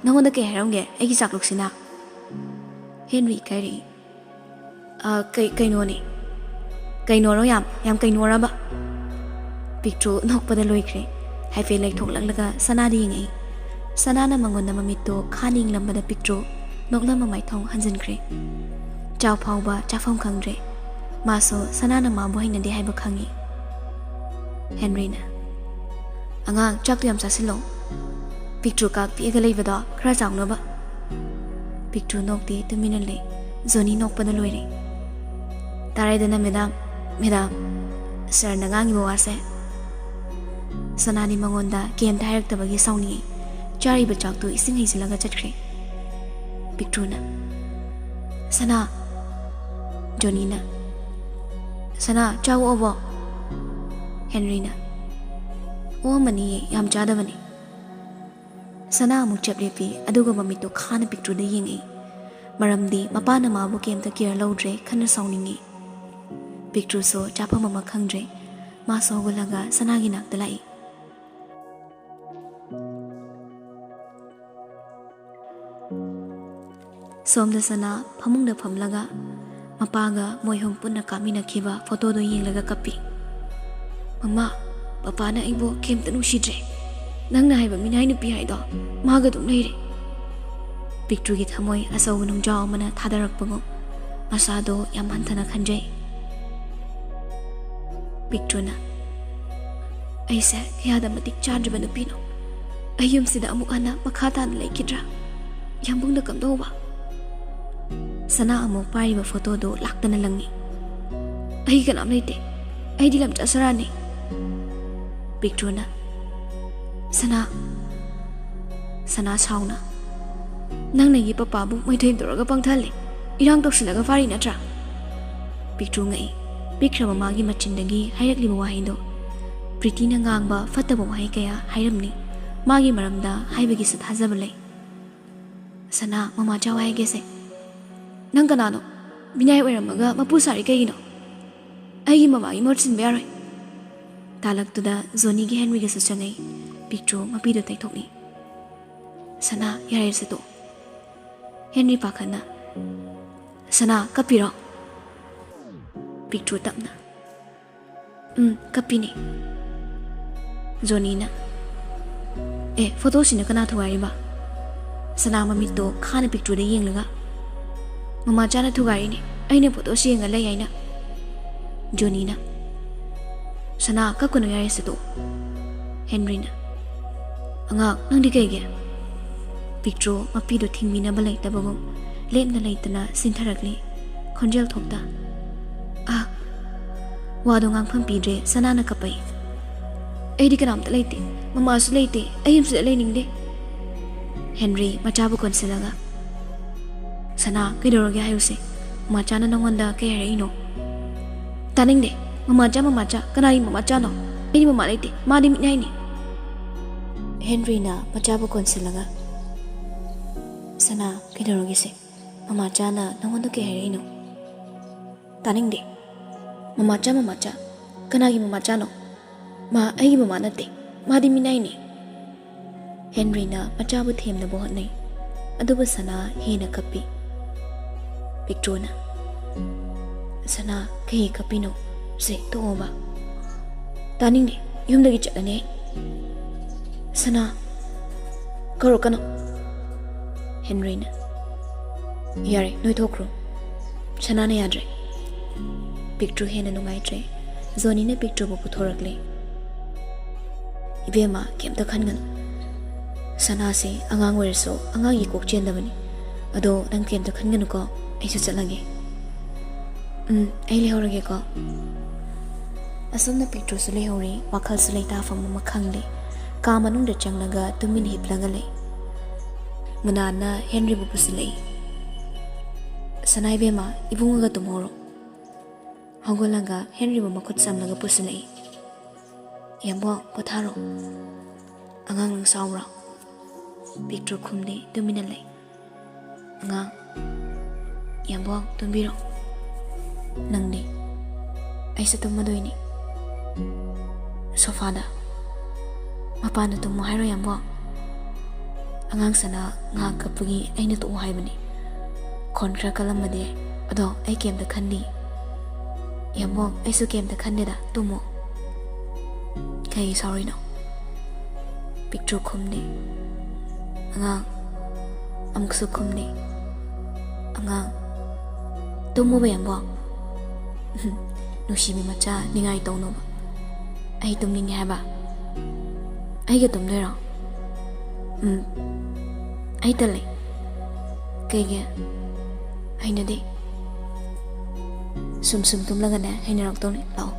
ꯅꯪꯉꯣꯟꯗ ꯀꯩ ꯍꯥꯏꯔꯝꯒꯦ ꯑꯩꯒꯤ ꯆꯥꯛꯂꯨꯛꯁꯤꯅ?" ꯍꯦꯟꯔꯤ ꯏꯀꯥꯏꯔꯛꯏ꯫ "ꯑ, ꯀꯩ-, ꯀꯩꯅꯣꯅꯦ꯫" "ꯀꯩꯅꯣꯔꯣ ꯌꯥꯝ, ꯌꯥꯝ ꯀꯩꯅꯣꯔꯕ?" ꯄꯤꯛꯇ꯭ꯔꯨ ꯅꯣꯛꯄꯗ ꯂꯣꯏꯈ꯭ꯔꯦ꯫ ꯍꯥꯏꯐꯦꯠ ꯂꯩꯊꯣꯛꯂꯛꯂꯒ ꯁꯅꯥꯗ ꯌꯦꯡꯉꯛꯏ꯫ ꯁꯅꯥꯅ ꯃꯉꯣꯟꯗ ꯃꯃꯤꯠꯇꯣ ꯈꯥꯅ ꯌꯦꯡꯂꯝꯕꯗ ꯄꯤꯛꯇ꯭ꯔꯨ ꯅꯣꯛꯂꯝꯕ ꯃꯥꯏꯊꯣꯡ ꯍꯟꯖꯤꯟꯈ꯭ꯔꯦ꯫ ꯆꯥꯎ ꯐꯥꯎꯕ ꯆꯥꯐꯝ ꯈꯪꯗ꯭ꯔꯦ꯫ ꯃꯥꯁꯨ ꯁꯅꯥꯅ ꯃꯥꯕꯨ ꯍꯩꯅꯗꯦ ꯍꯥꯏꯕ ꯈꯪꯉꯤ꯫ ꯍꯦꯟꯔꯤꯅ, "ꯑꯉꯥꯡ, ꯆꯥꯛꯇꯨ ꯌꯥꯝ ꯆꯥꯁꯤꯜꯂꯣ꯫ ꯄꯤꯛꯇ꯭ꯔꯨ ꯀꯥꯛ ꯄꯤꯛꯑꯒ ꯂꯩꯕꯗꯣ ꯈꯔ ꯆꯥꯎꯅꯕ꯫" ꯄꯤꯛꯇ꯭ꯔꯨ ꯅꯣꯛꯇꯦ, ꯇꯨꯃꯤꯟꯅ ꯂꯩ꯫ ꯖꯣꯅꯤ ꯅꯣꯛꯄꯗ ꯂꯣꯏꯔꯦ꯫ "ꯇꯥꯔꯦꯗꯅ, ꯃꯦꯗꯥꯝ, ꯃꯦꯗꯥꯝ, ꯁꯥꯔꯅ ꯉꯥꯡꯉꯤꯕ ꯋꯥꯁꯦ꯫" ꯁꯅꯥꯗꯤ ꯃꯉꯣꯟꯗ ꯀꯩꯝꯇ ꯍꯥꯏꯔꯛꯇꯕꯒꯤ ꯁꯥꯎꯅꯤꯡꯉꯤ꯫ ꯆꯥꯔꯤꯕ ꯆꯥꯛꯇꯨ ꯏꯁꯤꯡ ꯍꯩꯖꯤꯜꯂꯒ ꯆꯠꯈ꯭ꯔꯦ꯫ ꯄꯤꯛꯇ꯭ꯔꯨꯅ, "ꯁꯅꯥ, ꯖꯣꯅꯤꯅ, "ꯁꯅꯥ, ꯆꯥꯛ ꯑꯣꯛꯑꯕꯣ?" ꯍꯦꯟꯔꯤꯅ, "ꯑꯣꯛꯑꯝꯃꯅꯤꯌꯦ, ꯌꯥꯝ ꯆꯥꯗꯕꯅꯤ꯫" ꯁꯅꯥ ꯑꯃꯨꯛ ꯆꯞ ꯂꯦꯞꯄꯤ, ꯑꯗꯨꯒ ꯃꯃꯤꯠꯇꯣ ꯈꯥꯅ ꯄꯤꯛꯇ꯭ꯔꯨꯗ ꯌꯦꯡꯉꯛꯏ꯫ ꯃꯔꯝꯗꯤ ꯃꯄꯥꯅ ꯃꯥꯕꯨ ꯀꯩꯝꯇ ꯀꯦꯌꯔ ꯂꯧꯗ꯭ꯔꯦ, ꯈꯟꯅ ꯁꯥꯎꯅꯤꯡꯉꯤ꯫ ꯄꯤꯛꯇ꯭ꯔꯨꯁꯨ ꯆꯥꯐꯝ ꯑꯃ ꯈꯪꯗ꯭ꯔꯦ꯫ ꯃꯥꯁꯨ ꯍꯧꯒꯠꯂꯒ ꯁꯅꯥꯒꯤ ꯅꯥꯛꯇ ꯂꯥꯛꯏ꯫ ꯁꯣꯝꯗ ꯁꯅꯥ ꯐꯃꯨꯡꯗ ꯐꯝꯂꯒ ꯃꯄꯥꯒ ꯃꯣꯏ ꯑꯍꯨꯝ ꯄꯨꯟꯅ ꯀꯥꯞꯃꯤꯟꯅꯈꯤꯕ ꯐꯣꯇꯣꯗꯣ ꯌꯦꯡꯂꯒ ꯀꯞꯄꯤ꯫ "ꯃꯃꯥ, ꯄꯄꯥꯅ ꯑꯩꯕꯨ ꯀꯩꯝꯇ ꯅꯨꯡꯁꯤꯗ꯭ꯔꯦ꯫ ꯅꯪꯅ ꯍꯥꯏꯕ ꯃꯤꯅꯥꯏ ꯅꯨꯄꯤ ꯍꯥꯏꯗꯣ ꯃꯥꯒ ꯑꯗꯨꯝ ꯂꯩꯔꯦ꯫" ꯄꯤꯛꯇ꯭ꯔꯨꯒꯤ ꯊꯃꯣꯏ ꯑꯆꯧꯕ ꯅꯨꯡꯖꯥꯎ ꯑꯃꯅ ꯊꯥꯗꯔꯛꯄꯒꯨꯝ ꯃꯁꯥꯗꯣ ꯌꯥꯝ ꯍꯟꯊꯅ ꯈꯟꯖꯩ꯫ ꯄꯤꯛꯇ꯭ꯔꯨꯅ, "ꯑꯩꯁꯦ ꯀꯌꯥꯗ ꯃꯇꯤꯛ ꯆꯥꯗ꯭ꯔꯕ ꯅꯨꯄꯤꯅꯣ꯫ ꯑꯩ ꯌꯨꯝꯁꯤꯗ ꯑꯃꯨꯛ ꯍꯟꯅ ꯃꯈꯥ ꯇꯥꯅ ꯂꯩꯈꯤꯗ꯭ꯔꯥ? ꯌꯥꯝꯕꯨꯡꯗ ꯀꯝꯗꯧꯕ?" ꯁꯅꯥ ꯑꯃꯨꯛ ꯄꯥꯏꯔꯤꯕ ꯐꯣꯇꯣꯗꯨ ꯂꯥꯛꯇꯅ ꯂꯪꯉꯤ꯫ "ꯑꯩ ꯀꯅꯥꯝ ꯂꯩꯇꯦ꯫ ꯑꯩꯗꯤ ꯂꯝꯆꯠ ꯁꯔꯥꯅꯤ꯫" ꯄꯤꯛꯇ꯭ꯔꯨꯅ, "ꯁꯅꯥ꯫" ꯁꯅꯥ ꯁꯥꯎꯅ, "ꯅꯪ ꯅꯪꯒꯤ ꯄꯄꯥꯕꯨ ꯃꯩꯊꯣꯏ ꯇꯧꯔꯒ ꯄꯪꯊꯍꯜꯂꯦ꯫ ꯏꯔꯥꯡ ꯇꯧꯁꯤꯜꯂꯒ ꯐꯥꯔꯤ ꯅꯠꯇ꯭ꯔꯥ?" ꯄꯤꯛꯇ꯭ꯔꯨ ꯉꯛꯏ꯫ ꯄꯤꯛꯈ꯭ꯔꯕ ꯃꯥꯒꯤ ꯃꯆꯤꯟꯗꯒꯤ ꯍꯥꯏꯔꯛꯂꯤꯕ ꯋꯥꯍꯩꯗꯣ ꯄ꯭ꯔꯤꯇꯤꯅ ꯉꯥꯡꯕ ꯐꯠꯇꯕ ꯋꯥꯍꯩ ꯀꯌꯥ ꯍꯥꯏꯔꯝꯅꯤ꯫ ꯃꯥꯒꯤ ꯃꯔꯝꯗ ꯍꯥꯏꯕꯒꯤꯁꯨ ꯊꯥꯖꯕ ꯂꯩ꯫ "ꯁꯅꯥ, ꯃꯃꯥ ꯆꯥꯎ ꯍꯥꯏꯒꯦꯁꯦ꯫" "ꯅꯪ ꯀꯅꯥꯅꯣ? ꯃꯤꯅꯥꯏ ꯑꯣꯏꯔꯝꯃꯒ ꯃꯄꯨ ꯁꯥꯔꯤ ꯀꯩꯒꯤꯅꯣ? ꯑꯩꯒꯤ ꯃꯃꯥꯒꯤ ꯃꯍꯨꯠ ꯁꯤꯟꯕ ꯌꯥꯔꯣꯏ꯫" ꯇꯥꯂꯛꯇꯨꯗ ꯖꯣꯅꯤꯒꯤ ꯍꯦꯟꯔꯤꯒꯁꯨ ꯆꯪꯉꯛꯏ꯫ ꯄꯤꯛꯇ꯭ꯔꯨ ꯃꯄꯤꯗꯨ ꯇꯩꯊꯣꯛꯏ꯫ "ꯁꯅꯥ, ꯌꯥꯔꯦꯁꯦ ꯇꯣꯛꯑꯣ꯫" ꯍꯦꯟꯔꯤ ꯄꯥꯈꯠꯅ, "ꯁꯅꯥ, ꯀꯞꯄꯤꯔꯣ?" ꯄꯤꯛꯇ꯭ꯔꯨ ꯇꯞꯅ, "ꯎꯝ, ꯀꯞꯄꯤꯅꯦ꯫" ꯖꯣꯅꯤꯅ, "ꯑꯦ, ꯐꯣꯇꯣꯁꯤꯅ ꯀꯅꯥ ꯊꯨꯒꯥꯏꯔꯤꯕ?" ꯁꯅꯥ ꯃꯃꯤꯠꯇꯣ ꯈꯥꯅ ꯄꯤꯛꯇ꯭ꯔꯨꯗ ꯌꯦꯡꯂꯒ, "ꯃꯃꯥꯆꯥꯅ ꯊꯨꯒꯥꯏꯔꯤꯅꯦ꯫ ꯑꯩꯅ ꯐꯣꯇꯣꯁꯤ ꯌꯦꯡꯉ ꯂꯩ ꯍꯥꯏꯅ꯫" ꯖꯣꯅꯤꯅ, "ꯁꯅꯥ, ꯀꯞꯀꯅꯨ, ꯌꯥꯔꯦꯁꯦ ꯇꯣꯛꯑꯣ꯫" ꯍꯦꯟꯔꯤꯅ, "ꯑꯉꯥꯡ, ꯅꯪꯗꯤ ꯀꯩꯒꯤ?" ꯄꯤꯛꯇ꯭ꯔꯨ ꯃꯄꯤꯗꯨ ꯊꯤꯡꯕꯤꯅꯕ ꯂꯩꯇꯕꯒꯨꯝ ꯂꯦꯞꯅ ꯂꯩꯇꯅ ꯆꯤꯟꯊꯔꯛꯂꯤ꯫ ꯈꯣꯟꯖꯦꯜ ꯊꯣꯛꯇ, "ꯑꯥ!" ꯋꯥꯗꯣ ꯉꯥꯡꯐꯝ ꯄꯤꯗ꯭ꯔꯦ꯫ ꯁꯅꯥꯅ ꯀꯞꯄꯛꯏ꯫ "ꯑꯩꯗꯤ ꯀꯅꯥꯝꯇ ꯂꯩꯇꯦ, ꯃꯃꯥꯁꯨ ꯂꯩꯇꯦ, ꯑꯩ ꯌꯨꯝꯁꯤꯗ ꯂꯩꯅꯤꯡꯗꯦ꯫" ꯍꯦꯟꯔꯤ ꯃꯆꯥꯕꯨ ꯀꯣꯟꯁꯤꯜꯂꯒ, "ꯁꯅꯥ, ꯀꯩꯗꯧꯔꯒꯦ ꯍꯥꯏꯌꯨꯁꯦ?" ꯃꯃꯥꯆꯥꯅ ꯅꯪꯉꯣꯟꯗ ꯀꯩ ꯍꯥꯏꯔꯛꯏꯅꯣ? ꯇꯥꯅꯤꯡꯗꯦ꯫ ꯃꯃꯥꯆꯥ, ꯃꯃꯥꯆꯥ, ꯀꯅꯥꯒꯤ ꯃꯃꯥꯆꯥꯅꯣ? ꯑꯩꯗꯤ ꯃꯃꯥ ꯂꯩꯇꯦ, ꯃꯥꯗꯤ ꯃꯤꯅꯥꯏꯅꯤ꯫ ꯍꯦꯟꯔꯤꯅ ꯃꯆꯥꯕꯨ ꯀꯣꯟꯁꯤꯜꯂꯒ, "ꯁꯅꯥ, ꯀꯩꯗꯧꯔꯒꯦꯁꯦ? ꯃꯃꯥꯆꯥꯅ ꯅꯪꯉꯣꯟꯗ ꯀꯩ ꯍꯥꯏꯔꯛꯏꯅꯣ?" "ꯇꯥꯅꯤꯡꯗꯦ꯫ ꯃꯃꯥꯆꯥ, ꯃꯃꯥꯆꯥ, ꯀꯅꯥꯒꯤ ꯃꯃꯥꯆꯥꯅꯣ? ꯃꯥ ꯑꯩꯒꯤ ꯃꯃꯥ ꯅꯠꯇꯦ, ꯃꯥꯗꯤ ꯃꯤꯅꯥꯏꯅꯤ꯫" ꯍꯦꯟꯔꯤꯅ ꯃꯆꯥꯕꯨ ꯊꯦꯝꯅꯕ ꯍꯣꯠꯅꯩ, ꯑꯗꯨꯕꯨ ꯁꯅꯥ ꯍꯦꯟꯅ ꯀꯞꯄꯤ꯫ ꯄꯤꯛꯇ꯭ꯔꯨꯅ, "ꯁꯅꯥ, ꯀꯩꯒꯤ ꯀꯞꯄꯤꯅꯣ? ꯁꯦ, ꯇꯣꯛꯑꯣꯕ꯫ ꯇꯥꯅꯤꯡꯗꯦ, ꯌꯨꯝꯗꯒꯤ ꯆꯠꯂꯅꯤ ꯑꯩ꯫ ꯁꯅꯥ, ꯀꯧꯔꯛꯀꯅꯨ꯫" ꯍꯦꯟꯔꯤꯅ, "ꯌꯥꯔꯦ, ꯅꯣꯏ ꯊꯣꯛꯈ꯭ꯔꯣ꯫ ꯁꯅꯥꯅ ꯌꯥꯗ꯭ꯔꯦ꯫" ꯄꯤꯛꯇ꯭ꯔꯨ ꯍꯦꯟꯅ ꯅꯨꯡꯉꯥꯏꯇ꯭ꯔꯦ꯫ ꯖꯣꯅꯤꯅ ꯄꯤꯛꯇ꯭ꯔꯨꯕꯨ ꯄꯨꯊꯣꯔꯛꯂꯦ꯫ "ꯏꯕꯦꯝꯃ, ꯀꯩꯝꯇ ꯈꯟꯒꯅꯨ꯫ ꯁꯅꯥꯁꯦ ꯑꯉꯥꯡ ꯑꯣꯏꯔꯁꯨ ꯑꯉꯥꯡꯒꯤ ꯀꯣꯛ ꯆꯦꯟꯗꯕꯅꯤ꯫ ꯑꯗꯣ ꯅꯪ ꯀꯩꯝꯇ ꯈꯟꯒꯅꯨꯀꯣ, ꯑꯩꯁꯨ ꯆꯠꯂꯒꯦ꯫" "ꯎꯝ, ꯑꯩ ꯂꯩꯍꯧꯔꯒꯦꯀꯣ꯫" ꯑꯁꯨꯝꯅ ꯄꯤꯛꯇ꯭ꯔꯨꯁꯨ ꯂꯩꯍꯧꯔꯦ, ꯋꯥꯈꯜꯁꯨ ꯂꯩꯇꯥꯐꯝ ꯑꯃ ꯈꯪꯗꯦ꯫ ꯀꯥ ꯃꯅꯨꯡꯗ ꯆꯪꯂꯒ ꯇꯨꯃꯤꯟ ꯍꯤꯞꯂꯒ ꯂꯩ꯫ ꯃꯨꯅꯥꯅ ꯍꯦꯟꯔꯤꯕꯨ ꯄꯨꯁꯤꯜꯂꯛꯏ꯫ "ꯁꯅꯥ ꯏꯕꯦꯝꯃ, ꯏꯕꯨꯡꯉꯣꯒ ꯇꯨꯝꯍꯧꯔꯣ꯫" ꯍꯧꯒꯠꯂꯒ ꯍꯦꯟꯔꯤꯕꯨ ꯃꯈꯨꯠ ꯁꯝꯂꯒ ꯄꯨꯁꯤꯜꯂꯛꯏ꯫ "ꯌꯥꯝꯕꯣ, ꯄꯣꯊꯥꯔꯣ꯫ ꯑꯉꯥꯡ ꯅꯪ ꯁꯥꯎꯕ꯭ꯔꯣ?" ꯄꯤꯛꯇ꯭ꯔꯨ ꯈꯨꯝꯗꯦ, ꯇꯨꯃꯤꯟꯅ ꯂꯩ꯫ "ꯑꯉꯥꯡ, ꯌꯥꯝꯕꯣ, ꯇꯨꯝꯕꯤꯔꯣ꯫" "ꯅꯪꯗꯤ?" "ꯑꯩꯁꯨ ꯇꯨꯝꯃꯗꯣꯏꯅꯤ꯫" "ꯁꯣꯐꯥꯗ?" "ꯃꯄꯥꯟꯗ ꯇꯨꯝꯃꯣ ꯍꯥꯏꯔꯣ, ꯌꯥꯝꯕꯣ?" "ꯑꯉꯥꯡ ꯁꯅꯥ ꯉꯥꯏꯍꯥꯛ ꯀꯞꯄꯒꯤ ꯑꯩꯅ ꯇꯣꯛꯑꯣ ꯍꯥꯏꯕꯅꯤ꯫ ꯈꯣꯟ ꯈꯔ ꯀꯜꯂꯝꯃꯗꯤ꯫ ꯑꯗꯣ ꯑꯩ ꯀꯩꯝꯇ ꯈꯟꯗꯦ꯫" "ꯌꯥꯝꯕꯣ, ꯑꯩꯁꯨ ꯀꯩꯝꯇ ꯈꯟꯗꯦꯗ, ꯇꯨꯝꯃꯣ꯫" "ꯀꯩ ꯁꯥꯎꯔꯤꯅꯣ?" ꯄꯤꯛꯇ꯭ꯔꯨ ꯈꯨꯝꯗꯦ꯫ "ꯑꯉꯥꯡ꯫" ꯑꯃꯨꯛꯁꯨ ꯈꯨꯝꯗꯦ꯫ "ꯑꯉꯥꯡ, ꯇꯨꯝꯃꯣꯕ, ꯌꯥꯝꯕꯣ꯫" "ꯅꯨꯡꯁꯤꯕꯤ ꯃꯆꯥ, ꯅꯤꯡꯉꯥꯏ ꯇꯧꯅꯣꯕ꯫ ꯑꯩ ꯇꯨꯝꯅꯤꯡꯉꯦ ꯍꯥꯏꯕ꯫" "ꯑꯩꯒ ꯇꯨꯝꯗꯣꯏꯔꯣ?" "ꯎꯝ꯫" "ꯑꯩ ꯇꯜꯂꯦ꯫" "ꯀꯩꯒꯤ?" "ꯍꯩꯅꯗꯦ꯫" "ꯁꯨꯝ ꯁꯨꯝ ꯇꯨꯝꯂꯒꯅꯦ ꯍꯩꯅꯔꯛꯇꯧꯅꯦ, ꯂꯥꯛꯑꯣ꯫"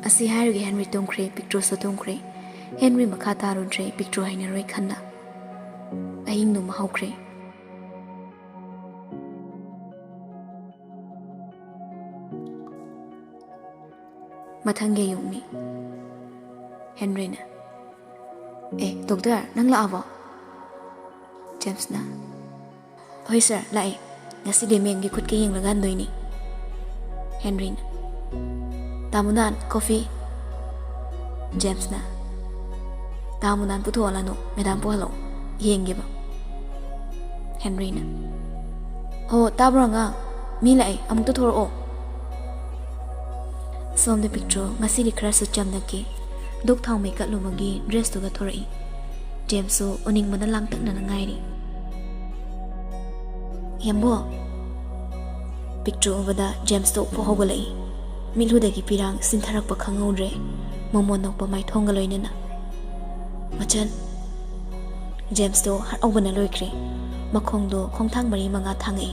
ꯑꯁꯤ ꯍꯥꯏꯔꯒ ꯍꯦꯟꯔꯤ ꯇꯨꯝꯈ꯭ꯔꯦ, ꯄꯤꯛꯇ꯭ꯔꯨꯁꯨ ꯇꯨꯝꯈ꯭ꯔꯦ꯫ ꯍꯦꯟꯔꯤ ꯃꯈꯥ ꯇꯥꯔꯨꯗ꯭ꯔꯦ, ꯄꯤꯛꯇ꯭ꯔꯨ ꯍꯩꯅꯔꯣꯏ ꯈꯟꯅ꯫ ꯑꯍꯤꯡ ꯅꯣꯡꯃ ꯍꯧꯈ꯭ꯔꯦ꯫ ꯃꯊꯪꯒꯤ ꯑꯌꯨꯛꯅꯤ꯫ ꯍꯦꯟꯔꯤꯅ, "ꯑꯦ, ꯗꯣꯛꯇꯔ, ꯅꯪ ꯂꯥꯛꯑꯕꯣ?" ꯖꯦꯝꯁꯅ, "ꯍꯣꯏ ꯁꯥꯔ, ꯂꯥꯛꯑꯦ꯫ ꯉꯁꯤꯗꯤ ꯃꯦꯝꯒꯤ ꯈꯨꯠꯀ ꯌꯦꯡꯂꯒ ꯍꯟꯗꯣꯏꯅꯤ꯫" ꯍꯦꯟꯔꯤꯅ, "ꯇꯥꯃꯣ ꯅꯥꯟ, ꯀꯣꯐꯤ꯫" ꯖꯦꯝꯁꯅ, "ꯇꯥꯃꯣ ꯅꯥꯟ ꯄꯨꯊꯣꯛꯍꯜꯂꯅꯨ, ꯃꯦꯗꯥꯝ ꯄꯨꯍꯜꯂꯛꯑꯣ, ꯌꯦꯡꯒꯦꯕ꯫" ꯍꯦꯟꯔꯤꯅ, "ꯍꯣ, ꯇꯥꯕ꯭ꯔꯣ ꯑꯉꯥꯡ? ꯃꯤ ꯂꯥꯛꯑꯦ, ꯑꯃꯨꯛꯇ ꯊꯣꯔꯛꯑꯣ꯫" ꯁꯣꯝꯗ ꯄꯤꯛꯇ꯭ꯔꯨ ꯉꯁꯤꯗꯤ ꯈꯔꯁꯨ ꯆꯝꯅꯈꯤ꯫ ꯗꯨꯛ ꯊꯥꯎꯃꯩ ꯀꯠꯂꯨꯕꯒꯤ ꯗ꯭ꯔꯦꯁꯇꯨꯒ ꯊꯣꯔꯛꯏ꯫ ꯖꯦꯝꯁꯁꯨ ꯎꯅꯤꯡꯕꯅ ꯂꯥꯡꯇꯛꯅꯅ ꯉꯥꯏꯔꯤ꯫ "ꯍꯦꯝꯕꯣ!" ꯄꯤꯛꯇ꯭ꯔꯨ ꯎꯕꯗ ꯖꯦꯝꯁꯇꯣ ꯎꯞꯄ ꯍꯧꯒꯠꯂꯛꯏ꯫ ꯃꯤꯠꯂꯨꯗꯒꯤ ꯄꯤꯔꯥꯡ ꯁꯤꯟꯊꯔꯛꯄ ꯈꯪꯍꯧꯗ꯭ꯔꯦ, ꯃꯃꯣꯟ ꯅꯣꯛꯄ ꯃꯥꯏꯊꯣꯡꯒ ꯂꯣꯏꯅꯅ꯫ "ꯃꯆꯟ!" ꯖꯦꯝꯁꯇꯣ ꯍꯔꯥꯎꯕꯅ ꯂꯣꯏꯈ꯭ꯔꯦ꯫ ꯃꯈꯣꯡꯗꯣ ꯈꯣꯡꯊꯥꯡ ꯃꯔꯤ ꯃꯉꯥ ꯊꯥꯡꯉꯛꯏ꯫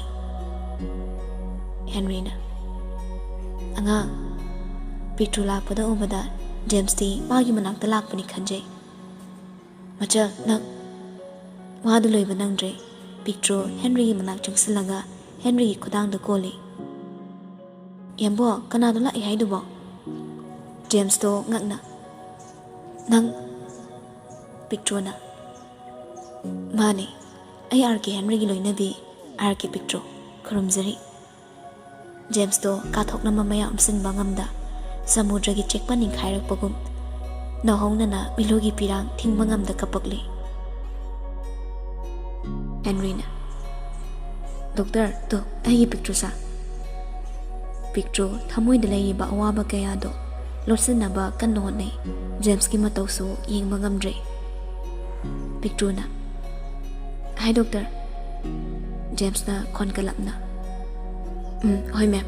ꯍꯦꯟꯔꯤꯅ, "ꯑꯉꯥꯡ, ꯄꯤꯛꯇ꯭ꯔꯨ ꯂꯥꯛꯄꯗ ꯎꯕꯗ ꯖꯦꯝꯁꯇꯤ ꯃꯥꯒꯤ ꯃꯅꯥꯛꯇ ꯂꯥꯛꯄꯅꯤ ꯈꯟꯖꯩ꯫" "ꯃꯆꯟ, ꯅꯪ꯫" ꯋꯥꯗꯨ ꯂꯣꯏꯕ ꯅꯪꯗ꯭ꯔꯦ꯫ ꯄꯤꯛꯇ꯭ꯔꯨ ꯍꯦꯟꯔꯤꯒꯤ ꯃꯅꯥꯛ ꯆꯪꯁꯤꯜꯂꯒ ꯍꯦꯟꯔꯤꯒꯤ ꯈꯨꯗꯥꯡꯗ ꯀꯣꯜꯂꯤ꯫ "ꯌꯥꯝꯕꯣ, ꯀꯅꯥꯅꯣ ꯂꯥꯛꯑꯦ ꯍꯥꯏꯗꯨꯕꯣ?" ꯖꯦꯝꯁꯇꯣ ꯉꯛꯅ, "ꯅꯪ꯫" ꯄꯤꯛꯇ꯭ꯔꯨꯅ, "ꯃꯥꯅꯦ, ꯑꯩ ꯑꯥꯔ ꯀꯦ ꯍꯦꯟꯔꯤꯒꯤ ꯂꯣꯏꯅꯕꯤ, ꯑꯥꯔ ꯀꯦ ꯄꯤꯛꯇ꯭ꯔꯨ꯫ ꯈꯨꯔꯨꯝꯖꯔꯤ꯫" ꯖꯦꯝꯁꯇꯣ ꯀꯥꯊꯣꯛꯅꯕ ꯃꯌꯥ ꯎꯝꯁꯤꯟꯕ ꯉꯝꯗ, ꯁꯃꯨꯗ꯭ꯔꯒꯤ ꯆꯦꯛꯄ ꯅꯤꯡꯈꯥꯏꯔꯛꯄꯒꯨꯝ, ꯅꯧꯍꯧꯅꯅ ꯃꯤꯠꯂꯨꯒꯤ ꯄꯤꯔꯥꯡ ꯊꯤꯡꯕ ꯉꯝꯗ ꯀꯞꯄꯛꯂꯤ꯫ ꯍꯦꯟꯔꯤꯅ, "ꯗꯣꯛꯇꯔ, ꯇꯨ, ꯑꯩꯒꯤ ꯄꯤꯛꯇ꯭ꯔꯨ ꯁꯥ꯫" ꯄꯤꯛꯇ꯭ꯔꯨ ꯊꯃꯣꯏꯗ ꯂꯩꯔꯤꯕ ꯑꯋꯥꯕ ꯀꯌꯥꯗꯣ ꯂꯣꯠꯁꯤꯟꯅꯕ ꯀꯟꯅ ꯍꯣꯠꯅꯩ꯫ ꯖꯦꯝꯁꯀꯤ ꯃꯇꯧꯁꯨ ꯌꯦꯡꯕ ꯉꯝꯗ꯭ꯔꯦ꯫ ꯄꯤꯛꯇ꯭ꯔꯨꯅ, "ꯍꯥꯏ, ꯗꯣꯛꯇꯔ꯫" ꯖꯦꯝꯁꯅ ꯈꯣꯟ ꯀꯜꯂꯞꯅ, "ꯎꯝ, ꯍꯣꯏ, ꯃꯦꯝ꯫"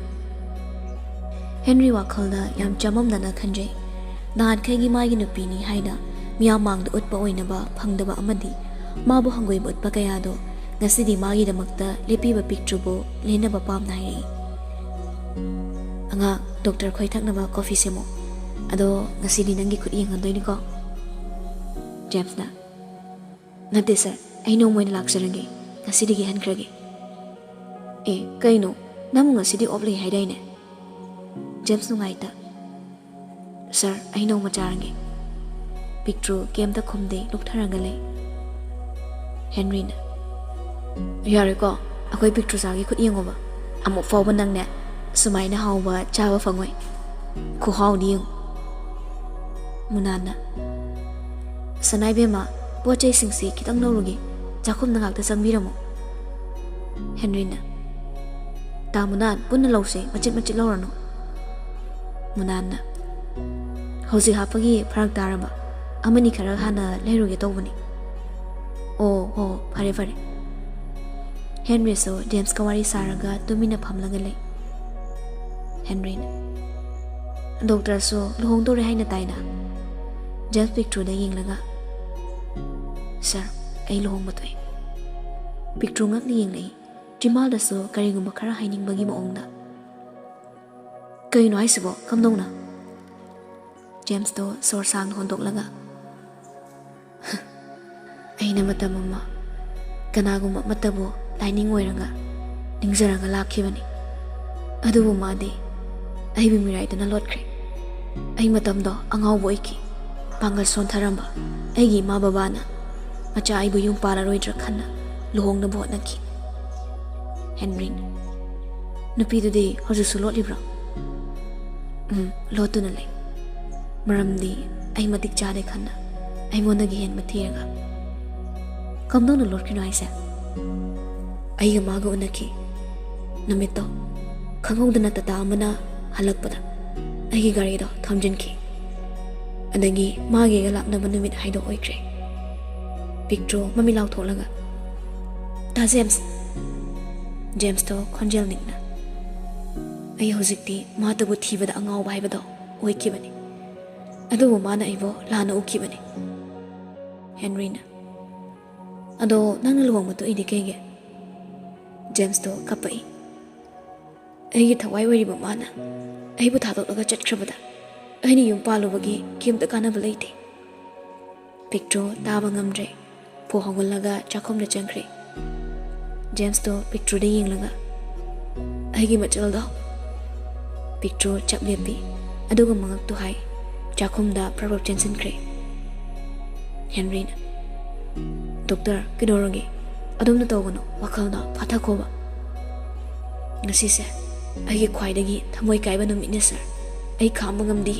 ꯍꯦꯟꯔꯤ ꯋꯥꯈꯜꯗ ꯌꯥꯝ ꯆꯃꯝꯅꯅ ꯈꯟꯖꯩ꯫ ꯅꯍꯥꯟꯈꯩꯒꯤ ꯃꯥꯒꯤ ꯅꯨꯄꯤꯅꯤ ꯍꯥꯏꯅ ꯃꯤꯌꯥꯝ ꯃꯥꯡꯗ ꯎꯠꯄ ꯑꯣꯏꯅꯕ ꯐꯪꯗꯕ ꯑꯃꯗꯤ ꯃꯥꯕꯨ ꯍꯪꯒꯣꯏꯕ ꯎꯠꯄ ꯀꯌꯥꯗꯣ ꯉꯁꯤꯗꯤ ꯃꯥꯒꯤꯗꯃꯛꯇ ꯂꯦꯞꯄꯤꯕ ꯄꯤꯛꯇ꯭ꯔꯨꯕꯨ ꯂꯦꯟꯅꯕ ꯄꯥꯝꯅ ꯍꯥꯏꯔꯛꯏ꯫ "ꯑꯉꯥꯡ, ꯗꯣꯛꯇꯔ ꯈꯣꯏ ꯊꯛꯅꯕ ꯀꯣꯐꯤ ꯁꯦꯝꯃꯣ꯫ ꯑꯗꯣ ꯉꯁꯤꯗꯤ ꯅꯪꯒꯤ ꯈꯨꯠ ꯌꯦꯡꯍꯟꯗꯣꯏꯅꯤꯀꯣ꯫" ꯖꯦꯝꯁꯅ, "ꯅꯠꯇꯦ ꯁꯥꯔ, ꯑꯩ ꯅꯣꯡꯃ ꯑꯣꯏꯅ ꯂꯥꯛꯆꯔꯒꯦ, ꯉꯁꯤꯗꯒꯤ ꯍꯟꯈ꯭ꯔꯒꯦ꯫" "ꯑꯦ, ꯀꯩꯅꯣ, ꯅꯪꯕꯨ ꯉꯁꯤꯗꯤ ꯑꯣꯞ ꯂꯩ ꯍꯥꯏꯗꯥꯏꯅꯦ?" ꯖꯦꯝꯁ ꯅꯨꯡꯉꯥꯏꯇ꯫ "ꯁꯥꯔ, ꯑꯩ ꯅꯣꯡꯃ ꯆꯥꯔꯒꯦ꯫" ꯄꯤꯛꯇ꯭ꯔꯨ ꯀꯩꯝꯇ ꯈꯨꯝꯗꯦ, ꯂꯨꯞꯊꯔꯒ ꯂꯩ꯫ ꯍꯦꯟꯔꯤꯅ, "ꯌꯥꯔꯣꯏꯀꯣ, ꯑꯩꯈꯣꯏ ꯄꯤꯛꯇ꯭ꯔꯨ ꯆꯥꯒꯤ ꯈꯨꯠ ꯌꯦꯡꯉꯣꯕ꯫ ꯑꯃꯨꯛ ꯐꯥꯎꯕ ꯅꯪꯅꯦ ꯁꯨꯃꯥꯏꯅ ꯍꯥꯎꯕ ꯆꯥꯕ ꯐꯪꯉꯣꯏ꯫ ꯈꯨꯍꯥꯎꯗꯤ ꯌꯦꯡꯉꯨ꯫" ꯃꯨꯅꯥꯟꯅ, "ꯁꯅꯥ ꯏꯕꯦꯝꯃ, ꯄꯣꯠ ꯆꯩꯁꯤꯡꯁꯤ ꯈꯤꯇꯪ ꯂꯧꯔꯨꯒꯦ, ꯆꯥꯛꯈꯨꯝꯗ ꯉꯥꯛꯇ ꯆꯪꯕꯤꯔꯝꯃꯣ꯫" ꯍꯦꯟꯔꯤꯅ, "ꯇꯥ ꯃꯨꯅꯥꯟ, ꯄꯨꯟꯅ ꯂꯧꯁꯦ, ꯃꯆꯤꯠ ꯃꯆꯤꯠ ꯂꯧꯔꯅꯨ꯫" ꯃꯨꯅꯥꯟꯅ, "ꯍꯧꯖꯤꯛ ꯍꯥꯞꯄꯒꯤ ꯐꯔꯛ ꯇꯥꯔꯕ? ꯑꯃꯅꯤ ꯈꯔ ꯍꯥꯟꯅ ꯂꯩꯔꯨꯒꯦ ꯇꯧꯕꯅꯤ꯫" "ꯑꯣ, ꯍꯣ, ꯐꯔꯦ, ꯐꯔꯦ꯫" ꯍꯦꯟꯔꯤꯁꯨ ꯖꯦꯝꯁꯀ ꯋꯥꯔꯤ ꯁꯥꯔꯒ ꯇꯨꯃꯤꯟꯅ ꯐꯝꯂꯒ ꯂꯩ꯫ ꯍꯦꯟꯔꯤꯅ, "ꯗꯣꯛꯇꯔꯁꯨ ꯂꯨꯍꯣꯡꯗꯣꯔꯦ ꯍꯥꯏꯅ ꯇꯥꯏꯅ?" ꯖꯦꯝꯁ ꯄꯤꯛꯇ꯭ꯔꯨꯗ ꯌꯦꯡꯂꯒ, "ꯁꯥꯔ, ꯑꯩ ꯂꯨꯍꯣꯡꯕ ꯊꯣꯛꯑꯦ꯫" ꯄꯤꯛꯇ꯭ꯔꯨ ꯉꯛꯅ ꯌꯦꯡꯂꯛꯏ, ꯆꯤꯝꯕꯥꯜꯗꯁꯨ ꯀꯔꯤꯒꯨꯝꯕ ꯈꯔ ꯍꯥꯏꯅꯤꯡꯕꯒꯤ ꯃꯑꯣꯡꯗ꯫ "ꯀꯩꯅꯣ ꯍꯥꯏꯁꯤꯕꯣ? ꯀꯝꯗꯧꯅ?" ꯖꯦꯝꯁꯇꯣ ꯁꯣꯔ ꯁꯥꯡꯅ ꯍꯣꯟꯗꯣꯛꯂꯒ, "ꯑꯩꯅ ꯃꯇꯝ ꯑꯃ ꯀꯅꯥꯒꯨꯝꯕ ꯑꯃꯠꯇꯕꯨ ꯂꯥꯏꯅꯤꯡ ꯑꯣꯏꯔꯒ, ꯅꯤꯡꯖꯔꯒ ꯂꯥꯛꯈꯤꯕꯅꯤ꯫ ꯑꯗꯨꯕꯨ ꯃꯥꯗꯤ ꯑꯩꯕꯨ ꯃꯤꯔꯥꯏꯗꯨꯅ ꯂꯣꯠꯈ꯭ꯔꯦ꯫ ꯑꯩ ꯃꯇꯝꯗꯣ ꯑꯉꯥꯎꯕ ꯑꯣꯏꯈꯤ꯫ ꯄꯥꯡꯒꯜ ꯁꯣꯟꯊꯔꯝꯕ ꯑꯩꯒꯤ ꯏꯃꯥ ꯕꯕꯥꯅ ꯃꯆꯥ ꯑꯩꯕꯨ ꯌꯨꯝ ꯄꯥꯜꯂꯔꯣꯏꯗ꯭ꯔꯥ ꯈꯟꯅ ꯂꯨꯍꯣꯡꯅꯕ ꯍꯣꯠꯅꯈꯤ꯫" ꯍꯦꯟꯔꯤꯅ, "ꯅꯨꯄꯤꯗꯨꯗꯤ ꯍꯧꯖꯤꯛꯁꯨ ꯂꯣꯠꯂꯤꯕ꯭ꯔꯣ?" "ꯎꯝ, ꯂꯣꯠꯇꯨꯅ ꯂꯩ꯫ ꯃꯔꯝꯗꯤ ꯑꯩ ꯃꯇꯤꯛ ꯆꯥꯗꯦ ꯈꯟꯅ ꯑꯩꯉꯣꯟꯗꯒꯤ ꯍꯦꯟꯕ ꯊꯤꯔꯒ꯫" "ꯀꯝꯗꯧꯅ ꯂꯣꯠꯈ꯭ꯔꯤꯅꯣ ꯍꯥꯏꯁꯦ?" "ꯑꯩꯒ ꯃꯥꯒ ꯎꯅꯈꯤ꯫ ꯅꯨꯃꯤꯠꯇꯣ ꯈꯪꯍꯧꯗꯅ ꯇꯥꯇꯥ ꯑꯃꯅ ꯍꯜꯂꯛꯄꯗ ꯑꯩꯒꯤ ꯒꯥꯔꯤꯗꯣ ꯊꯣꯝꯖꯤꯟꯈꯤ꯫ ꯑꯗꯒꯤ ꯃꯥꯒꯤꯒ ꯂꯥꯞꯅꯕ ꯅꯨꯃꯤꯠ ꯍꯥꯏꯗꯣ ꯑꯣꯏꯈ꯭ꯔꯦ꯫" ꯄꯤꯛꯇ꯭ꯔꯨ ꯃꯃꯤꯠ ꯂꯥꯎꯊꯣꯛꯂꯒ, "ꯇꯥ ꯖꯦꯝꯁ!" ꯖꯦꯝꯁꯇꯣ ꯈꯣꯟꯖꯦꯜ ꯅꯤꯛꯅ, "ꯑꯩ ꯍꯧꯖꯤꯛꯇꯤ ꯃꯥꯇꯕꯨ ꯊꯤꯕꯗ ꯑꯉꯥꯎꯕ ꯍꯥꯏꯕꯗꯣ ꯑꯣꯏꯈꯤꯕꯅꯤ꯫ ꯑꯗꯨꯕꯨ ꯃꯥꯅ ꯑꯩꯕꯨ ꯂꯥꯟꯅ ꯎꯈꯤꯕꯅꯤ꯫" ꯍꯦꯟꯔꯤꯅ, "ꯑꯗꯣ ꯅꯪꯅ ꯂꯨꯍꯣꯡꯕ ꯇꯣꯛꯏꯗꯤ ꯀꯩꯒꯤ?" ꯖꯦꯝꯁꯇꯣ ꯀꯞꯄꯛꯏ꯫ "ꯑꯩꯒꯤ ꯊꯋꯥꯏ ꯑꯣꯏꯔꯤꯕ ꯃꯥꯅ ꯑꯩꯕꯨ ꯊꯥꯗꯣꯛꯂꯒ ꯆꯠꯈ꯭ꯔꯕꯗ ꯑꯩꯅ ꯌꯨꯝ ꯄꯥꯜꯂꯨꯕꯒꯤ ꯀꯩꯝꯇ ꯀꯥꯟꯅꯕ ꯂꯩꯇꯦ꯫" ꯄꯤꯛꯇ꯭ꯔꯨ ꯇꯥꯕ ꯉꯝꯗ꯭ꯔꯦ꯫ ꯐꯨ ꯍꯧꯒꯠꯂꯒ ꯆꯥꯛꯈꯨꯝꯗ ꯆꯪꯈ꯭ꯔꯦ꯫ ꯖꯦꯝꯁꯇꯣ ꯄꯤꯛꯇ꯭ꯔꯨꯗ ꯌꯦꯡꯂꯒ, "ꯑꯩꯒꯤ ꯃꯆꯜꯗꯣ?" ꯄꯤꯛꯇ꯭ꯔꯨ ꯆꯞ ꯂꯦꯞꯄꯤ, ꯑꯗꯨꯒ ꯃꯉꯛꯇꯨ ꯍꯥꯏ, ꯆꯥꯛꯈꯨꯝꯗ ꯄ꯭ꯔꯞ ꯄ꯭ꯔꯞ ꯆꯦꯟꯁꯤꯟꯈ꯭ꯔꯦ꯫ ꯍꯦꯟꯔꯤꯅ, "ꯗꯣꯛꯇꯔ, ꯀꯩꯗꯧꯔꯒꯦ? ꯑꯗꯨꯝꯅ ꯇꯧꯒꯅꯨ, ꯋꯥꯈꯜꯗꯣ ꯐꯥꯊꯈꯣꯕ꯫ ꯉꯁꯤꯁꯦ ꯑꯩꯒꯤ ꯈ꯭ꯋꯥꯏꯗꯒꯤ ꯊꯃꯣꯏ ꯀꯥꯏꯕ ꯅꯨꯃꯤꯠꯅꯦ, ꯁꯥꯔ꯫ ꯑꯩ ꯈꯥꯝꯕ ꯉꯝꯗꯦ꯫"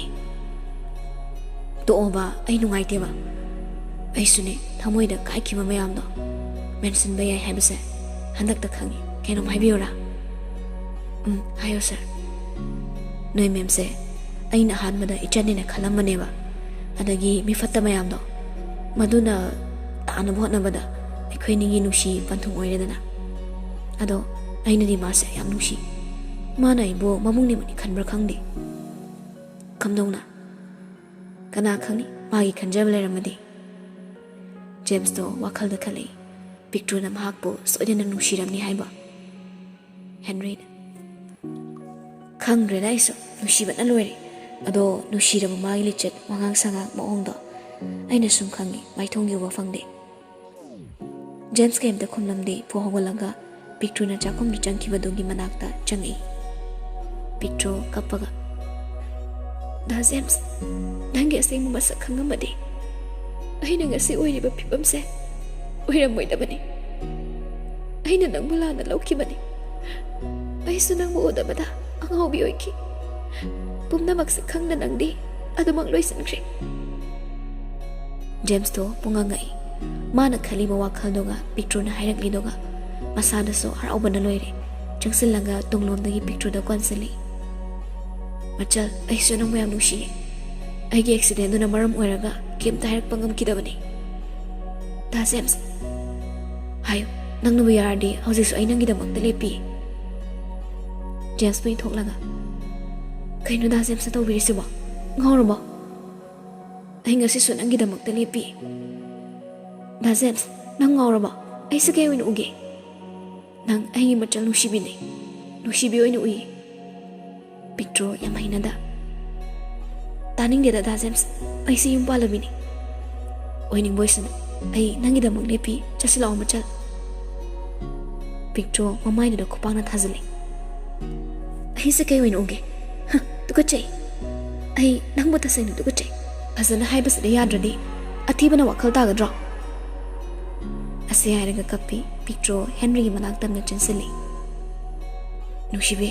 "ꯇꯣꯛꯑꯣꯕ, ꯑꯩ ꯅꯨꯡꯉꯥꯏꯇꯦꯕ꯫ ꯑꯩꯁꯨꯅꯦ, ꯊꯃꯣꯏꯗ ꯀꯥꯏꯈꯤꯕ ꯃꯌꯥꯝꯗꯣ ꯃꯦꯟꯁꯤꯟꯕ ꯌꯥꯏ ꯍꯥꯏꯕꯁꯦ ꯍꯟꯗꯛꯇ ꯈꯪꯉꯤ꯫ ꯀꯩꯅꯣꯝ ꯍꯥꯏꯕꯤꯌꯨꯔꯥ?" "ꯎꯝ, ꯍꯥꯏꯌꯣ, ꯁꯥꯔ꯫" "ꯅꯣꯏ ꯃꯦꯝꯁꯦ ꯑꯩꯅ ꯑꯍꯥꯟꯕꯗ ꯏꯆꯟꯅꯦꯅ ꯈꯜꯂꯝꯕꯅꯦꯕ꯫ ꯑꯗꯒꯤ ꯃꯤ ꯐꯠꯇ ꯃꯌꯥꯝꯗꯣ, ꯃꯗꯨꯅ ꯇꯥꯅꯕ ꯍꯣꯠꯅꯕꯗ ꯑꯩꯈꯣꯏ ꯑꯅꯤꯒꯤ ꯅꯨꯡꯁꯤ ꯄꯟꯊꯨꯡ ꯑꯣꯏꯔꯦꯗꯅ꯫ ꯑꯗꯣ ꯑꯩꯅꯗꯤ ꯃꯥꯁꯦ ꯌꯥꯝ ꯅꯨꯡꯁꯤ꯫ ꯃꯥꯅ ꯑꯩꯕꯨ ꯃꯕꯨꯡꯅꯦꯃꯛꯅꯤ ꯈꯟꯕ꯭ꯔꯥ ꯈꯪꯗꯦ꯫ ꯀꯝꯗꯧꯅ? ꯀꯅꯥ ꯈꯪꯅꯤ, ꯃꯥꯒꯤ ꯈꯟꯖꯕ ꯂꯩꯔꯝꯃꯗꯤ?" ꯖꯦꯝꯁꯇꯣ ꯋꯥꯈꯜꯗ ꯈꯜꯂꯛꯏ꯫ ꯄꯤꯛꯇ꯭ꯔꯨꯅ ꯃꯍꯥꯛꯄꯨ ꯁꯣꯏꯗꯅ ꯅꯨꯡꯁꯤꯔꯝꯅꯤ ꯍꯥꯏꯕ꯫ ꯍꯦꯟꯔꯤꯅ, "ꯈꯪꯗ꯭ꯔꯦꯗ ꯑꯩꯁꯨ, ꯅꯨꯡꯁꯤꯕꯅ ꯂꯣꯏꯔꯦ꯫ ꯑꯗꯣ ꯅꯨꯡꯁꯤꯔꯕ ꯃꯥꯒꯤ ꯂꯤꯆꯠ, ꯋꯥꯉꯥꯡ ꯁꯉꯥꯡ, ꯃꯑꯣꯡꯗꯣ ꯑꯩꯅ ꯁꯨꯝ ꯈꯪꯉꯤ, ꯃꯥꯏꯊꯣꯡꯒꯤ ꯎꯕ ꯐꯪꯗꯦ꯫" ꯖꯦꯝꯁ ꯀꯩꯝꯇ ꯈꯨꯝꯂꯝꯗꯦ꯫ ꯐꯨ ꯍꯧꯒꯠꯂꯒ ꯄꯤꯛꯇ꯭ꯔꯨꯅ ꯆꯥꯛꯈꯨꯝꯗ ꯆꯪꯈꯤꯕꯗꯨꯒꯤ ꯃꯅꯥꯛꯇ ꯆꯪꯉꯛꯏ꯫ ꯄꯤꯛꯇ꯭ꯔꯨ ꯀꯞꯄꯒ, "ꯗꯥ ꯖꯦꯝꯁ, ꯅꯪꯒꯤ ꯑꯁꯦꯡꯕ ꯃꯁꯛ ꯈꯪꯉꯝꯃꯗꯤ ꯑꯩꯅ ꯉꯁꯤ ꯑꯣꯏꯔꯤꯕ ꯐꯤꯕꯝꯁꯦ ꯑꯣꯏꯔꯝꯃꯣꯏꯗꯕꯅꯤ꯫ ꯑꯩꯅ ꯅꯪꯕꯨ ꯂꯥꯟꯅ ꯂꯧꯈꯤꯕꯅꯤ꯫ ꯑꯩꯁꯨ ꯅꯪꯕꯨ ꯎꯗꯕꯗ ꯑꯉꯥꯎꯕꯤ ꯑꯣꯏꯈꯤ꯫ ꯄꯨꯝꯅꯃꯛꯁꯦ ꯈꯪꯅ ꯅꯪꯗꯤ ꯑꯗꯨꯃꯛ ꯂꯣꯏꯁꯤꯟꯈ꯭ꯔꯦ꯫" ꯖꯦꯝꯁꯇꯣ ꯄꯨꯡꯉꯛ ꯉꯛꯏ꯫ ꯃꯥꯅ ꯈꯜꯂꯤꯕ ꯋꯥꯈꯜꯗꯨꯒ ꯄꯤꯛꯇ꯭ꯔꯨꯅ ꯍꯥꯏꯔꯛꯂꯤꯗꯨꯒ ꯃꯁꯥꯗꯁꯨ ꯍꯔꯥꯎꯕꯅ ꯂꯣꯏꯔꯦ꯫ ꯆꯪꯁꯤꯜꯂꯒ ꯇꯨꯡꯂꯣꯝꯗꯒꯤ ꯄꯤꯛꯇ꯭ꯔꯨꯗ ꯀꯣꯟꯁꯤꯜꯂꯤ꯫ "ꯃꯆꯜ, ꯑꯩꯁꯨ ꯅꯪꯕꯨ ꯌꯥꯝ ꯅꯨꯡꯁꯤꯌꯦ꯫ ꯑꯩꯒꯤ ꯑꯦꯛꯁꯤꯗꯦꯟꯗꯨꯅ ꯃꯔꯝ ꯑꯣꯏꯔꯒ ꯀꯩꯝꯇ ꯍꯥꯏꯔꯛꯄ ꯉꯝꯈꯤꯗꯕꯅꯤ꯫" "ꯗꯥ ꯖꯦꯝꯁ, ꯍꯥꯏꯌꯨ, ꯅꯪꯅꯕꯨ ꯌꯥꯔꯗꯤ ꯍꯧꯖꯤꯛꯁꯨ ꯑꯩ ꯅꯪꯒꯤꯗꯃꯛꯇ ꯂꯦꯞꯄꯤ꯫" ꯖꯦꯝꯁꯄꯨ ꯏꯟꯊꯣꯛꯂꯒ, "ꯀꯩꯅꯣ ꯗꯥ ꯖꯦꯝꯁꯅ ꯇꯧꯕꯤꯔꯤꯁꯤꯕꯣ? ꯉꯥꯎꯔꯕꯣ? ꯑꯩ ꯉꯁꯤꯁꯨ ꯅꯪꯒꯤꯗꯃꯛꯇ ꯂꯦꯞꯄꯤ꯫" "ꯗꯥ ꯖꯦꯝꯁ, ꯅꯪ ꯉꯥꯎꯔꯕꯣ? ꯑꯩꯁꯦ ꯀꯩ ꯑꯣꯏꯅ ꯎꯒꯦ? ꯅꯪ ꯑꯩꯒꯤ ꯃꯆꯜ ꯅꯨꯡꯁꯤꯕꯤꯅꯦ, ꯅꯨꯡꯁꯤꯕꯤ ꯑꯣꯏꯅ ꯎꯏ꯫" ꯄꯤꯛꯇ꯭ꯔꯣ ꯌꯥꯝ ꯍꯩꯅꯗ, "ꯇꯥꯅꯤꯡꯗꯦꯗ ꯗꯥ ꯖꯦꯝꯁ, ꯑꯩꯁꯦ ꯌꯨꯝ ꯄꯥꯜꯂꯕꯤꯅꯤ꯫ ꯑꯣꯏꯅꯤꯡꯕ ꯑꯣꯏꯁꯅꯨ, ꯑꯩ ꯅꯪꯒꯤꯗꯃꯛ ꯂꯦꯞꯄꯤ, ꯆꯠꯁꯤ ꯂꯥꯛꯑꯣ ꯃꯆꯜ꯫" ꯄꯤꯛꯇ꯭ꯔꯣ ꯃꯃꯥꯏꯗꯨꯗ ꯈꯨꯄꯥꯛꯅ ꯊꯥꯖꯤꯜꯂꯤ꯫ "ꯑꯩꯁꯦ ꯀꯩ ꯑꯣꯏꯅ ꯎꯒꯦ? ꯍ, ꯇꯨꯀꯠꯆꯩ꯫ ꯑꯩ ꯅꯪꯕꯨ ꯇꯁꯦꯡꯅ ꯇꯨꯀꯠꯆꯩ꯫ ꯐꯖꯅ ꯍꯥꯏꯕꯁꯤꯗ ꯌꯥꯗ꯭ꯔꯗꯤ ꯑꯊꯤꯕꯅ ꯋꯥꯈꯜ ꯇꯥꯒꯗ꯭ꯔꯣ? ꯑꯁꯤ ꯍꯥꯏꯔꯒ ꯀꯞꯄꯤ꯫ ꯄꯤꯛꯇ꯭ꯔꯨ ꯍꯦꯟꯔꯤꯒꯤ ꯃꯅꯥꯛ ꯇꯝꯅ ꯆꯦꯟꯁꯤꯜꯂꯤ꯫ "ꯅꯨꯡꯁꯤꯕꯤ!"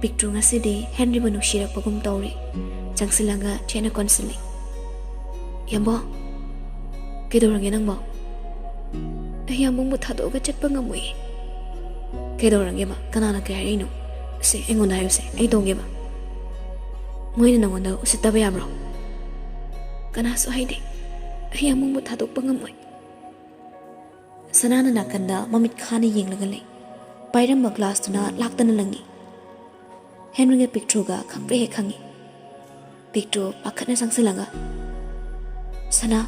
ꯄꯤꯛꯇ꯭ꯔꯨ ꯉꯁꯤꯗꯤ ꯍꯦꯟꯔꯤꯕꯨ ꯅꯨꯡꯁꯤꯔꯛꯄꯒꯨꯝ ꯇꯧꯔꯤ꯫ ꯆꯪꯁꯤꯜꯂꯒ ꯆꯦꯠꯅ ꯀꯣꯟꯁꯤꯜꯂꯤ꯫ "ꯌꯥꯝꯕꯣ, ꯀꯩꯗꯧꯔꯒꯦ ꯅꯪꯕꯣ?" "ꯑꯩ ꯌꯥꯝꯕꯨꯡꯕꯨ ꯊꯥꯗꯣꯛꯑꯒ ꯆꯠꯄ ꯉꯝꯃꯣꯏꯌꯦ꯫" "ꯀꯩꯗꯧꯔꯒꯦꯕ? ꯀꯅꯥꯅ ꯀꯩ ꯍꯥꯏꯔꯛꯏꯅꯣ? ꯁꯦ, ꯑꯩꯉꯣꯟꯗ ꯍꯥꯏꯌꯨꯁꯦ, ꯑꯩ ꯇꯧꯒꯦꯕ꯫" "ꯃꯣꯏꯅ ꯅꯪꯉꯣꯟꯗ ꯎꯁꯤꯠꯇꯕ ꯌꯥꯕ꯭ꯔꯣ?" "ꯀꯅꯥꯁꯨ ꯍꯥꯏꯗꯦ꯫ ꯑꯩ ꯌꯥꯝꯕꯨꯡꯕꯨ ꯊꯥꯗꯣꯛꯄ ꯉꯝꯃꯣꯏ꯫" ꯁꯅꯥꯅ ꯅꯥꯀꯟꯗ ꯃꯃꯤꯠ ꯈꯥꯅ ꯌꯦꯡꯂꯒ ꯂꯩ꯫ ꯄꯥꯏꯔꯝꯕ ꯒ꯭ꯂꯥꯁꯇꯨꯅ ꯂꯥꯛꯇꯅ ꯂꯪꯉꯤ꯫ ꯍꯦꯟꯔꯤꯒ ꯄꯤꯛꯇ꯭ꯔꯨꯒ ꯈꯪꯄ꯭ꯔꯦꯛ ꯍꯦꯛ ꯈꯪꯉꯤ꯫ ꯄꯤꯛꯇ꯭ꯔꯨ ꯄꯥꯈꯠꯅ ꯆꯪꯁꯤꯜꯂꯒ, "ꯁꯅꯥ!"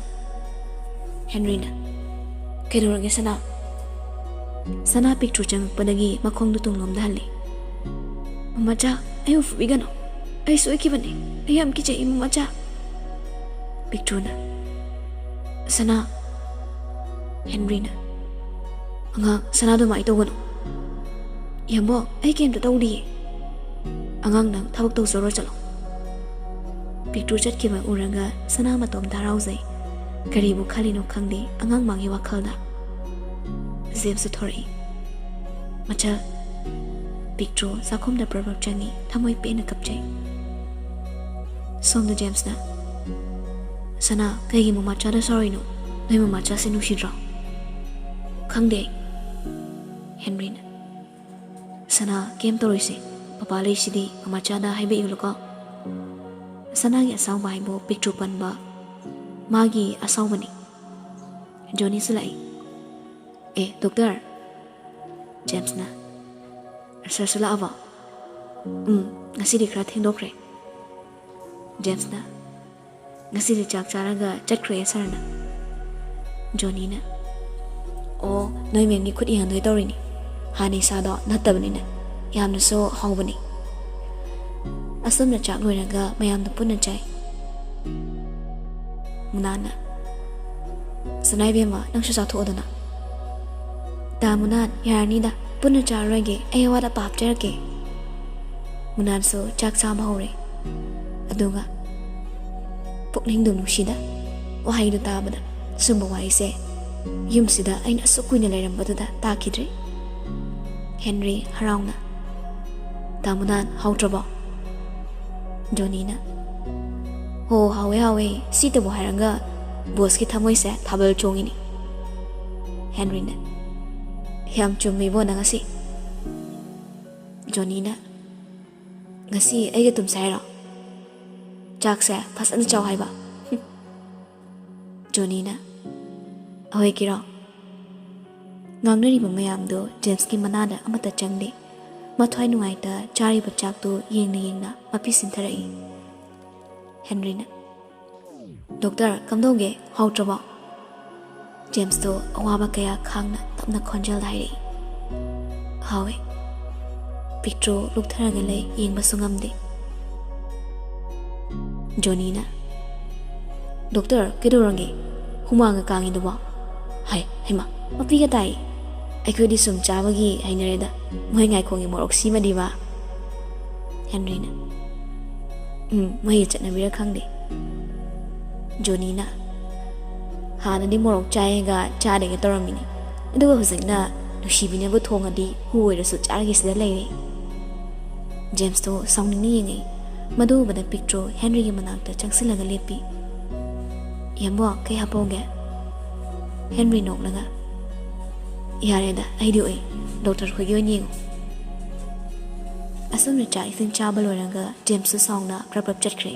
ꯍꯦꯟꯔꯤꯅ, "ꯀꯩꯗꯧꯔꯒꯦ ꯁꯅꯥ?" ꯁꯅꯥ ꯄꯤꯛꯇ꯭ꯔꯨ ꯆꯪꯉꯛꯄꯗꯒꯤ ꯃꯈꯣꯡꯗꯨ ꯇꯨꯡꯂꯣꯝꯗ ꯍꯜꯂꯤ꯫ "ꯃꯃꯥꯆꯥ, ꯑꯩꯕꯨ ꯐꯨꯕꯤꯒꯅꯨ꯫ ꯑꯩ ꯁꯣꯏꯈꯤꯕꯅꯤ꯫ ꯑꯩ ꯌꯥꯝ ꯀꯤꯖꯩ, ꯃꯃꯥꯆꯥ꯫" ꯄꯤꯛꯇ꯭ꯔꯨꯅ, "ꯁꯅꯥ꯫" ꯍꯦꯟꯔꯤꯅ, "ꯑꯉꯥꯡ, ꯁꯅꯥ ꯑꯗꯨꯃꯥꯏꯅ ꯇꯧꯒꯅꯨ꯫" "ꯌꯥꯝꯕꯣ, ꯑꯩ ꯀꯩꯝꯇ ꯇꯧꯗꯤꯌꯦ꯫" "ꯑꯉꯥꯡ, ꯅꯪ ꯊꯕꯛ ꯇꯧꯖꯔꯣ, ꯆꯠꯂꯣ꯫" ꯄꯤꯛꯇ꯭ꯔꯨ ꯆꯠꯈꯤꯕ ꯎꯔꯒ ꯁꯅꯥ ꯃꯇꯣꯝꯇ ꯍꯔꯥꯎꯖꯩ꯫ ꯀꯔꯤꯕꯨ ꯈꯜꯂꯤꯅꯣ ꯈꯪꯗꯦ ꯑꯉꯥꯡ ꯃꯥꯒꯤ ꯋꯥꯈꯜꯗ꯫ ꯖꯦꯝꯁꯁꯨ ꯊꯣꯔꯛꯏ꯫ "ꯃꯆꯜ꯫" ꯄꯤꯛꯇ꯭ꯔꯨ ꯆꯥꯛꯈꯨꯝꯗ ꯄ꯭ꯔꯞ ꯄ꯭ꯔꯞ ꯆꯪꯉꯤ, ꯊꯃꯣꯏ ꯄꯦꯟꯅ ꯀꯞꯆꯩ꯫ ꯁꯣꯝꯗ ꯖꯦꯝꯁꯅ, "ꯁꯅꯥ, ꯀꯩꯒꯤ ꯃꯃꯥꯆꯥꯗ ꯁꯥꯎꯔꯤꯅꯣ? ꯅꯣꯏ ꯃꯃꯥꯆꯥꯁꯦ ꯅꯨꯡꯁꯤꯗ꯭ꯔꯣ?" "ꯈꯪꯗꯦ꯫" ꯍꯦꯟꯔꯤꯅ, "ꯁꯅꯥ, ꯀꯩꯝ ꯇꯧꯔꯣꯏꯁꯦ꯫ ꯄꯄꯥ ꯂꯩꯁꯤꯗꯤ, ꯃꯃꯥꯆꯥꯗ ꯍꯥꯏꯕ ꯏꯜꯂꯨꯀꯣ꯫" ꯁꯅꯥꯒꯤ ꯑꯁꯥꯎꯕ ꯍꯥꯏꯕꯨ ꯄꯤꯛꯇ꯭ꯔꯨ ꯄꯟꯕ ꯃꯥꯒꯤ ꯑꯁꯥꯎꯕꯅꯤ꯫ ꯖꯣꯅꯤꯁꯨ ꯂꯥꯛꯏ꯫ "ꯑꯦ, ꯗꯣꯛꯇꯔ꯫" ꯖꯦꯝꯁꯅ, "ꯁꯥꯔꯁꯨ ꯂꯥꯛꯑꯕꯣ?" "ꯎꯝ, ꯉꯁꯤꯗꯤ ꯈꯔ ꯊꯦꯡꯗꯣꯛꯈ꯭ꯔꯦ꯫" ꯖꯦꯝꯁꯅ, "ꯉꯁꯤꯗꯤ ꯆꯥꯛ ꯆꯥꯔꯒ ꯆꯠꯈ꯭ꯔꯦ ꯁꯥꯔꯅ꯫" ꯖꯣꯅꯤꯅ, "ꯑꯣ, ꯅꯣꯏ ꯃꯦꯝꯒꯤ ꯈꯨꯠ ꯌꯦꯡꯍꯟꯗꯣꯏ ꯇꯧꯔꯤꯅꯤ꯫ ꯍꯥꯟꯅ ꯏꯁꯥꯗꯣ ꯅꯠꯇꯕꯅꯤꯅ ꯌꯥꯝꯅꯁꯨ ꯍꯥꯎꯕꯅꯤ꯫" ꯑꯁꯨꯝꯅ ꯆꯥꯛ ꯂꯣꯏꯔꯒ ꯃꯌꯥꯝꯗꯨ ꯄꯨꯟꯅ ꯆꯥꯏ꯫ ꯃꯨꯅꯥꯅ, "ꯁꯅꯥ ꯏꯕꯦꯝꯃ, ꯅꯪꯁꯨ ꯆꯥꯊꯣꯛꯑꯣꯗꯅ꯫" "ꯇꯥ ꯃꯨꯅꯥꯟ, ꯌꯥꯔꯅꯤꯗ, ꯄꯨꯟꯅ ꯆꯥꯔꯔꯣꯏꯒꯦ, ꯑꯩ ꯑꯋꯥꯠ ꯑꯄꯥ ꯍꯥꯞꯆꯔꯛꯀꯦ꯫" ꯃꯨꯅꯥꯟꯁꯨ ꯆꯥꯛ ꯆꯥꯕ ꯍꯧꯔꯦ꯫ ꯑꯗꯨꯒ ꯄꯨꯛꯅꯤꯡꯗꯨ ꯅꯨꯡꯁꯤꯗ꯫ ꯋꯥꯍꯩꯗꯨ ꯇꯥꯕꯗ ꯁꯨꯝꯕ ꯋꯥꯍꯩꯁꯦ ꯌꯨꯝꯁꯤꯗ ꯑꯩꯅ ꯑꯁꯨꯛ ꯀꯨꯏꯅ ꯂꯩꯔꯝꯕꯗꯨꯗ ꯇꯥꯈꯤꯗ꯭ꯔꯤ꯫ ꯍꯦꯟꯔꯤ ꯍꯔꯥꯎꯅ, "ꯇꯥꯃꯨꯗꯥꯟ, ꯍꯥꯎꯇ꯭ꯔꯕꯣ?" ꯖꯣꯅꯤꯅ, "ꯍꯣ, ꯍꯥꯎꯋꯦ, ꯍꯥꯎꯋꯦ, ꯁꯤꯇꯕꯨ ꯍꯥꯏꯔꯒ ꯕꯣꯁꯀꯤ ꯊꯃꯣꯏꯁꯦ ꯊꯥꯕꯜ ꯆꯣꯡꯉꯤꯅꯤ꯫" ꯍꯦꯟꯔꯤꯅ, "ꯌꯥꯝ ꯆꯨꯝꯃꯤꯕꯣ ꯅꯪ ꯉꯁꯤ꯫" ꯖꯣꯅꯤꯅ, "ꯉꯁꯤ ꯑꯩꯒ ꯇꯨꯝꯁꯦ ꯍꯥꯏꯔꯣ? ꯆꯥꯛꯁꯦ ꯐꯖꯅ ꯆꯥꯎ ꯍꯥꯏꯕ꯫" ꯖꯣꯅꯤꯅ, "ꯑꯍꯣꯏ ꯀꯤꯔꯣ?" ꯉꯥꯡꯅꯔꯤꯕ ꯃꯌꯥꯝꯗꯨ ꯖꯦꯝꯁꯀꯤ ꯃꯅꯥꯗ ꯑꯃꯠꯇ ꯆꯪꯗꯦ꯫ ꯃꯊ꯭ꯋꯥꯏ ꯅꯨꯡꯉꯥꯏꯇ ꯆꯥꯔꯤꯕ ꯆꯥꯛꯇꯨ ꯌꯦꯡꯅ ꯌꯦꯡꯅ ꯃꯄꯤ ꯁꯤꯟꯊꯔꯛꯏ꯫ ꯍꯦꯟꯔꯤꯅ, "ꯗꯣꯛꯇꯔ, ꯀꯝꯗꯧꯒꯦ? ꯍꯥꯎꯇ꯭ꯔꯕꯣ?" ꯖꯦꯝꯁꯇꯣ ꯑꯋꯥꯕ ꯀꯌꯥ ꯈꯥꯡꯅ ꯇꯞꯅ ꯈꯣꯟꯖꯦꯜꯗ ꯍꯥꯏꯔꯛꯏ, "ꯍꯥꯎꯋꯦ꯫" ꯄꯤꯛꯇ꯭ꯔꯨ ꯂꯨꯛꯊꯔꯒ ꯂꯩ, ꯌꯦꯡꯕꯁꯨ ꯉꯝꯗꯦ꯫ ꯖꯣꯅꯤꯅ, "ꯗꯣꯛꯇꯔ, ꯀꯩꯗꯧꯔꯒꯦ? ꯍꯨꯃꯥꯡꯒ ꯀꯥꯡꯉꯤꯗꯨꯕꯣ?" ꯍꯥꯏ, ꯍꯩꯃꯥ, ꯃꯄꯤꯒ ꯇꯥꯏ꯫ "ꯑꯩꯈꯣꯏꯗꯤ ꯁꯨꯝ ꯆꯥꯕꯒꯤ ꯍꯩꯅꯔꯦꯗ꯫ ꯃꯣꯏ ꯉꯥꯏꯈꯣꯡꯒꯤ ꯃꯣꯔꯣꯛ ꯁꯤꯃꯗꯤꯕ꯫" ꯍꯦꯟꯔꯤꯅ, "ꯎꯝ, ꯃꯣꯏꯒꯤ ꯆꯠꯅꯕꯤꯔ ꯈꯪꯗꯦ꯫" ꯖꯣꯅꯤꯅ, "ꯍꯥꯟꯅꯗꯤ ꯃꯣꯔꯣꯛ ꯆꯥꯏꯒ ꯆꯥꯗꯦꯒ ꯇꯧꯔꯝꯃꯤꯅꯤ, ꯑꯗꯨꯒ ꯍꯧꯖꯤꯛꯅ ꯅꯨꯡꯁꯤꯕꯤꯅꯕꯨ ꯊꯣꯡꯉꯗꯤ ꯍꯨ ꯑꯣꯏꯔꯁꯨ ꯆꯥꯔꯒꯦ ꯁꯤꯗ ꯂꯩꯔꯦ꯫" ꯖꯦꯝꯁꯇꯣ ꯁꯥꯎꯅꯤꯡꯅ ꯌꯦꯡꯉꯛꯏ꯫ ꯃꯗꯨ ꯎꯕꯗ ꯄꯤꯛꯇ꯭ꯔꯨ ꯍꯦꯟꯔꯤꯒꯤ ꯃꯅꯥꯛꯇ ꯆꯪꯁꯤꯜꯂꯒ ꯂꯦꯞꯄꯤ꯫ "ꯏꯌꯥꯝꯕꯣ, ꯀꯩ ꯍꯥꯞꯄꯧꯒꯦ?" ꯍꯦꯟꯔꯤ ꯅꯣꯛꯂꯒ, "ꯌꯥꯔꯦꯗ, ꯑꯩꯗꯤ ꯎꯏ, ꯗꯣꯛꯇꯔ ꯈꯣꯏꯒꯤ ꯑꯣꯏꯅ ꯌꯦꯡꯉꯨ꯫" ꯑꯁꯨꯝꯅ ꯆꯥꯛ ꯏꯁꯤꯡ ꯆꯥꯕ ꯂꯣꯏꯔꯒ ꯖꯦꯝꯁꯁꯨ ꯁꯥꯎꯅ ꯄ꯭ꯔꯞ ꯄ꯭ꯔꯞ ꯆꯠꯈ꯭ꯔꯦ꯫